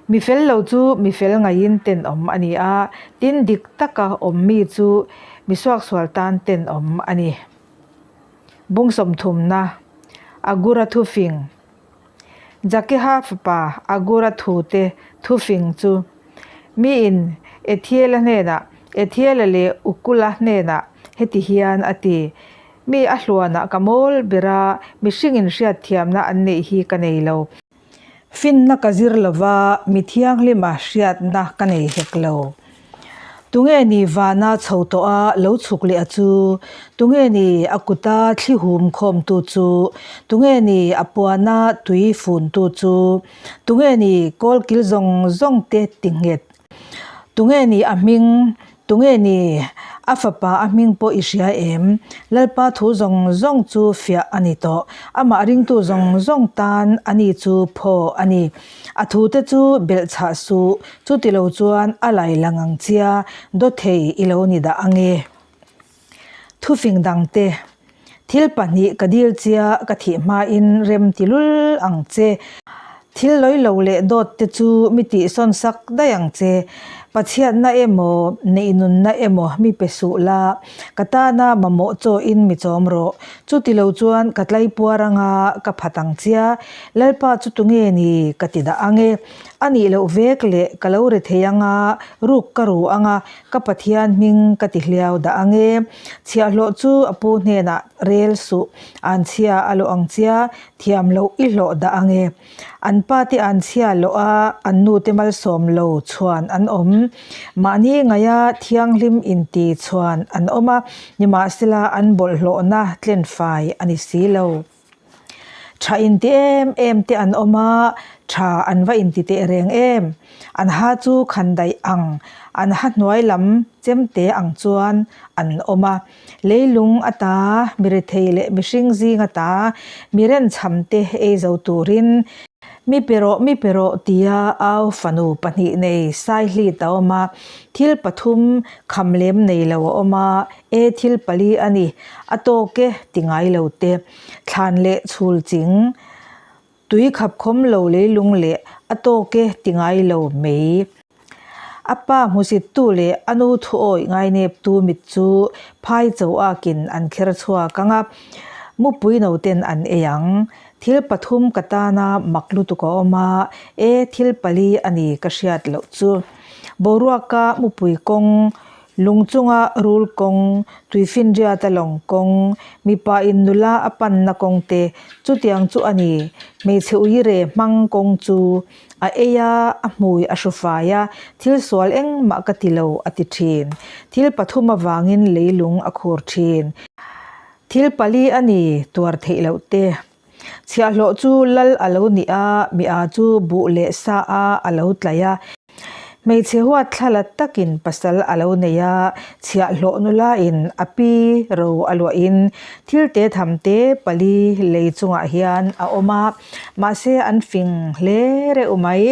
Mi fel lo chu mi fel ngaiin tenawm a ni a, tin dik taka awm mi chu mi suaksual tan tenawm a ni. Bung sawmthumna, Agura thufing. Jakeha fapa Agura thute thufing chu miin Ethiela hnenah, Ethiela leh Ukula hnenah heti hian a ti, Mi a hluanah ka mawl ber a, mihringin hriatthiamna an neih hi ka nei lo. Finna ka zir lo va, mi thianghlima hriatna ka nei hek lo. Tunge ni vana chho tawh a lo chhuk leh a chu? Tunge ni a kuta thli hum khawmtu chu? Tunge ni a puana tui funtu chu? Tunge ni kawlkil zawng zawng te ti nghet? Tunge ni a hming? Tunge ni a fapa a hming pawh i hria em? Lalpa thu zawng zawng chu fiah a ni tawh. Amah ringtu zawng zawng tan ani chu phaw a ni. A thute chu belh chhah suh, chuti lo chuan a lai lang ang chia, dawthei i lo ni dah ange. Thufing dangte, Thil pahnih ka dil chia ka thih hmain rem ti lul ang che. Thil lawi lo leh dawt te chu mi tihsawn sak daih ang che. Pathianna emaw, neihnunna emaw mi pe suh la, ka tana mamawh chawin mi chawm rawh. Chuti lo chuan ka tlaipuar anga ka phat ang chia, Lalpa chu tunge ni ka ti dah ang e. A nih loh vek leh ka lo re thei ang a, ruk ka ru ang a, ka Pathian hming ka ti hliau dah ang e. Chhiahhlawh chu a pu hnenah rel suh, an chhia a lawh ang chia, thiam loh i hlawh dah ang e. An pa te an chhia loh a, an nu te malsawm lo chhuan an awm. Mahni ngaia thianghlim inti chhuan an awm a, nimahsela an bawlhhlawhna tlenfai a ni si lo. Tha inti em em te an awm a, tha an va inti teh reng em. An ha chu khan daih ang, an ha hnuai lam chemte ang chuan an awm a. Leilung ata mi rethei leh mihring zing ata mi renchham te ei zo turin Mi pe rawh, mi pe rawh tia au fanu pahnih nei Saihlit a awm a, thil pathum kham lem nei lo a awm a, e thil pali a ni, a tawk e ti ngai lo te, thlan leh chhul ching, tui khapkhawm lo leilung leh a tawk e ti ngai lo mei. A pa hmusittu leh a nu thuawih ngaineptu mit chu phai cho akin an kher chhuak ang a, mupui noten an ei ang. Thil pathum ka tana mak lutuk a awm a, e thil pali a ni ka hriat loh chu. Boruaka mupui kawng, lung chunga rul kawng, tuifinriata lawng kawng, mipa in nula a panna kawng te, chutiang chu a ni, hmeichhe uire hmang kawng chu. A ei a, a hmui a hru fai a, thil sual engmah ka ti lo a ti thin. Thil pathum avangin leilung a khur thin. Thil pali a ni tuar theih loh te. Chhiahhlawh chu lal a lo ni a, mi a chu buh leh sa a a lo tlaih a. Hmeichhe huatthlala takin pasal a lo nei a, chhiahhlawh nulain a pi ro a luahin thil te tham te pali lei chungah hian a awm a, mahse an fing hle reuh mai.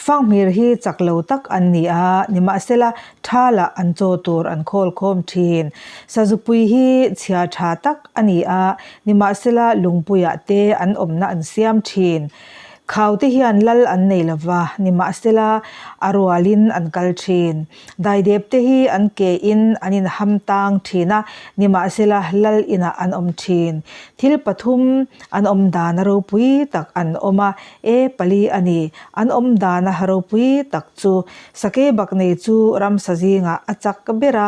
Fanghmir hi chak lo tak an ni a, nimahsela thalah an chaw tur an khawl khawm thin. Sazupui hi chhia tha tak a ni a, nimahsela lungpuiah te an awmna an siam thin. Khau te hian lal an nei lo va, nimahsela a rualin an kal thin. Daidep te hi an ke in an inham tang thin a, nimahsela lal inah an awm thin. Thil pathum an awm dana ropui tak an awm a, e pali a ni. An awm dana ropui tak chu sakei bak nei chu ramsa zingah a chak ber a.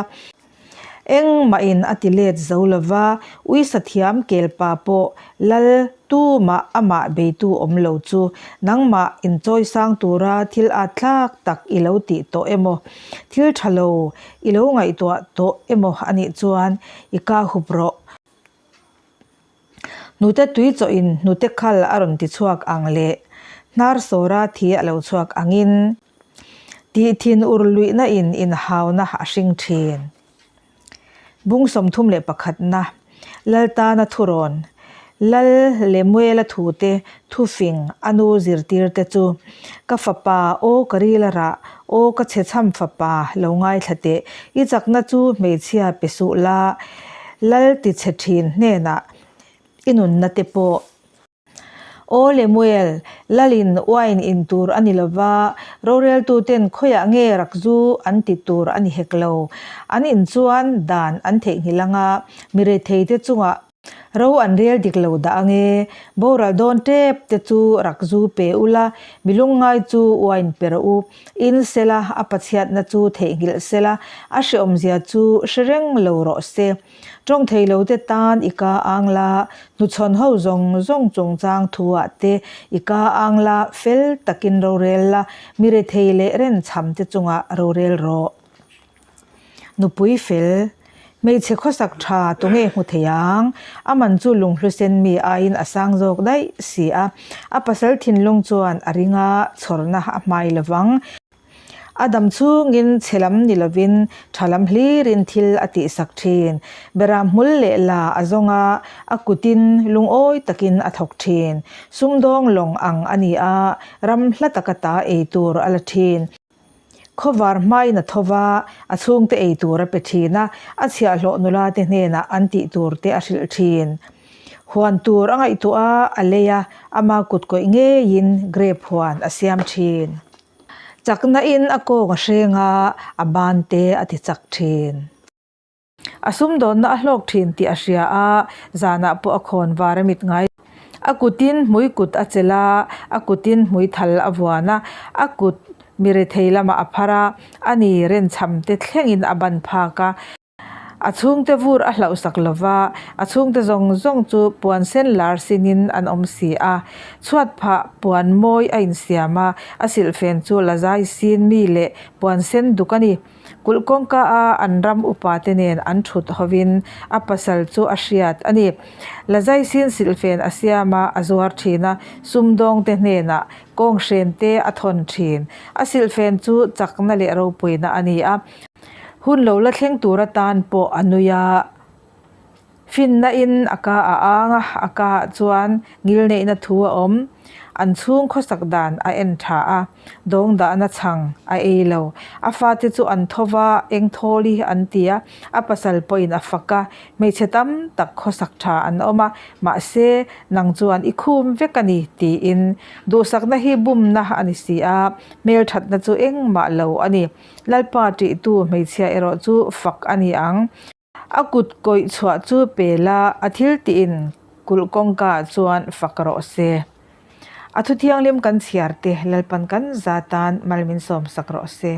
Engmahin a ti let zo lo va, uisa thiam kelpa pawh lal tumah amah beitu awm lo chu nangmah inchawisang tura thil at thlak tak i lo tih tawh emaw, thil tha lo i lo ngaihtuah tawh emaw a nih chuan i ka hup rawh. Hnute tui chawhin hnute khal a rawn ti chhuak ang leh hnar sawra thi a lo chhuak angin Tih thin ur luihna in inhauna a hring thin. Bung 31 na, Lal tana thurawn, Lal Lemuela thute thufing a nu zirtir te chu, Ka fapa, aw ka ril a rah, aw ka chhechham fapa, lo ngaithla teh, i chakna chu hmeichhia pe suh la, Lal tichhe thin hnenah i nunna te pawh. Aw Lemuel, Lalin uain in tur a ni lova, roreltuten khawiah nge rakzu an ti tur a ni hek lo. An in chuan dan an theihnghilh anga, mi retheite chungah ro an rel dik lo dah ange. Boral dawn tep te chu rakzu pe ula, mi lungngai chu uain pe rawh u. In sela, a pachhiatna chu theihnghilh sela, a hreawmzia chu hre reng lo rawh se. Tawng thei lo te tan i ka ang la, hnuchhawn ho zawng zawng chungchang thu ah te i ka ang la, fel takin rorel la, mi rethei leh renchham te chungah rorel rawh. Nupui fel, hmeichhe khawsak tha tunge hmu thei ang? A man chu lunghlu sen mi aiin a sang zawk daih si a, a pasal thinlung chuan a ring a, chhawrna a hmai lovang. A dam chhungin chhe lam ni lovin tha lam hlirin thil a tihsak thin. Beram hmul leh la a zawng a, a kutin lungawi takin a thawk thin. Sumdawng lawng ang a ni a, ram hla taka ta ei tur a la thin. Khawvar hmain a tho va, a chhungte ei tur a pe thin a, a chhiahhlawh nula te hnenah an tih tur te a hrilh thin. Huan tur a ngaihtuah a, a lei a, ama kut kawih ngeiin grape huan a siam thin. Chakna in a kawng a hreng a, a ban te a ti chak thin. A sumdawnna a hlawk thin tih a hria a, zanah pawh a khawn var a mit ngai. A kutin hmui kut a chelh a, a kutin hmui thal a vuan a, a kut mi rethei lamah a phar a, a ni renchham te thlengin a ban phak a. A chhungte vur a hlauhsak lo va, a chhungte zawng zawng chu puan sen lar sinin an awm si a. Chhuat phah puan mawi a insiam a, a silhfen chu la zai sin mi leh puan sen duk a ni. Kulh kawngka a an ram upa te nen an thut hovin a pasal chu a hriat a ni. La zai sin silhfen a siam a, a zuar thin a, sumdawngte hnenah kawnghren te a thawn thin. A silhfen chu chakna leh ropuina a ni a. Hun lo la thleng tur atan pawh a nui a, finna in a ka a ang a, a ka ah chuan ngilneihna thu a awm. An chhung khawsak dan a en tha a, dawng dahna chhang a ei lo. A fate chu an tho va, eng thawl hi an ti a, a pasal pawhin a fak a, hmeichhe tam tak khawsak tha an awm a, mahse nang chuan i khum vek a ni tiin duhsakna hi bumna a ni si a, hmelthatna chu engmah lo a ni. Lalpa ṭihtu hmeichhia erawh chu fak a ni ang. A kut kawih chhuah chu pe la, a thil tiin kulh kawngka ah chuan fak rawh se. A thu thianghlim kan chhiar te Lalpan kan za tan mal min sawmsak rawh se.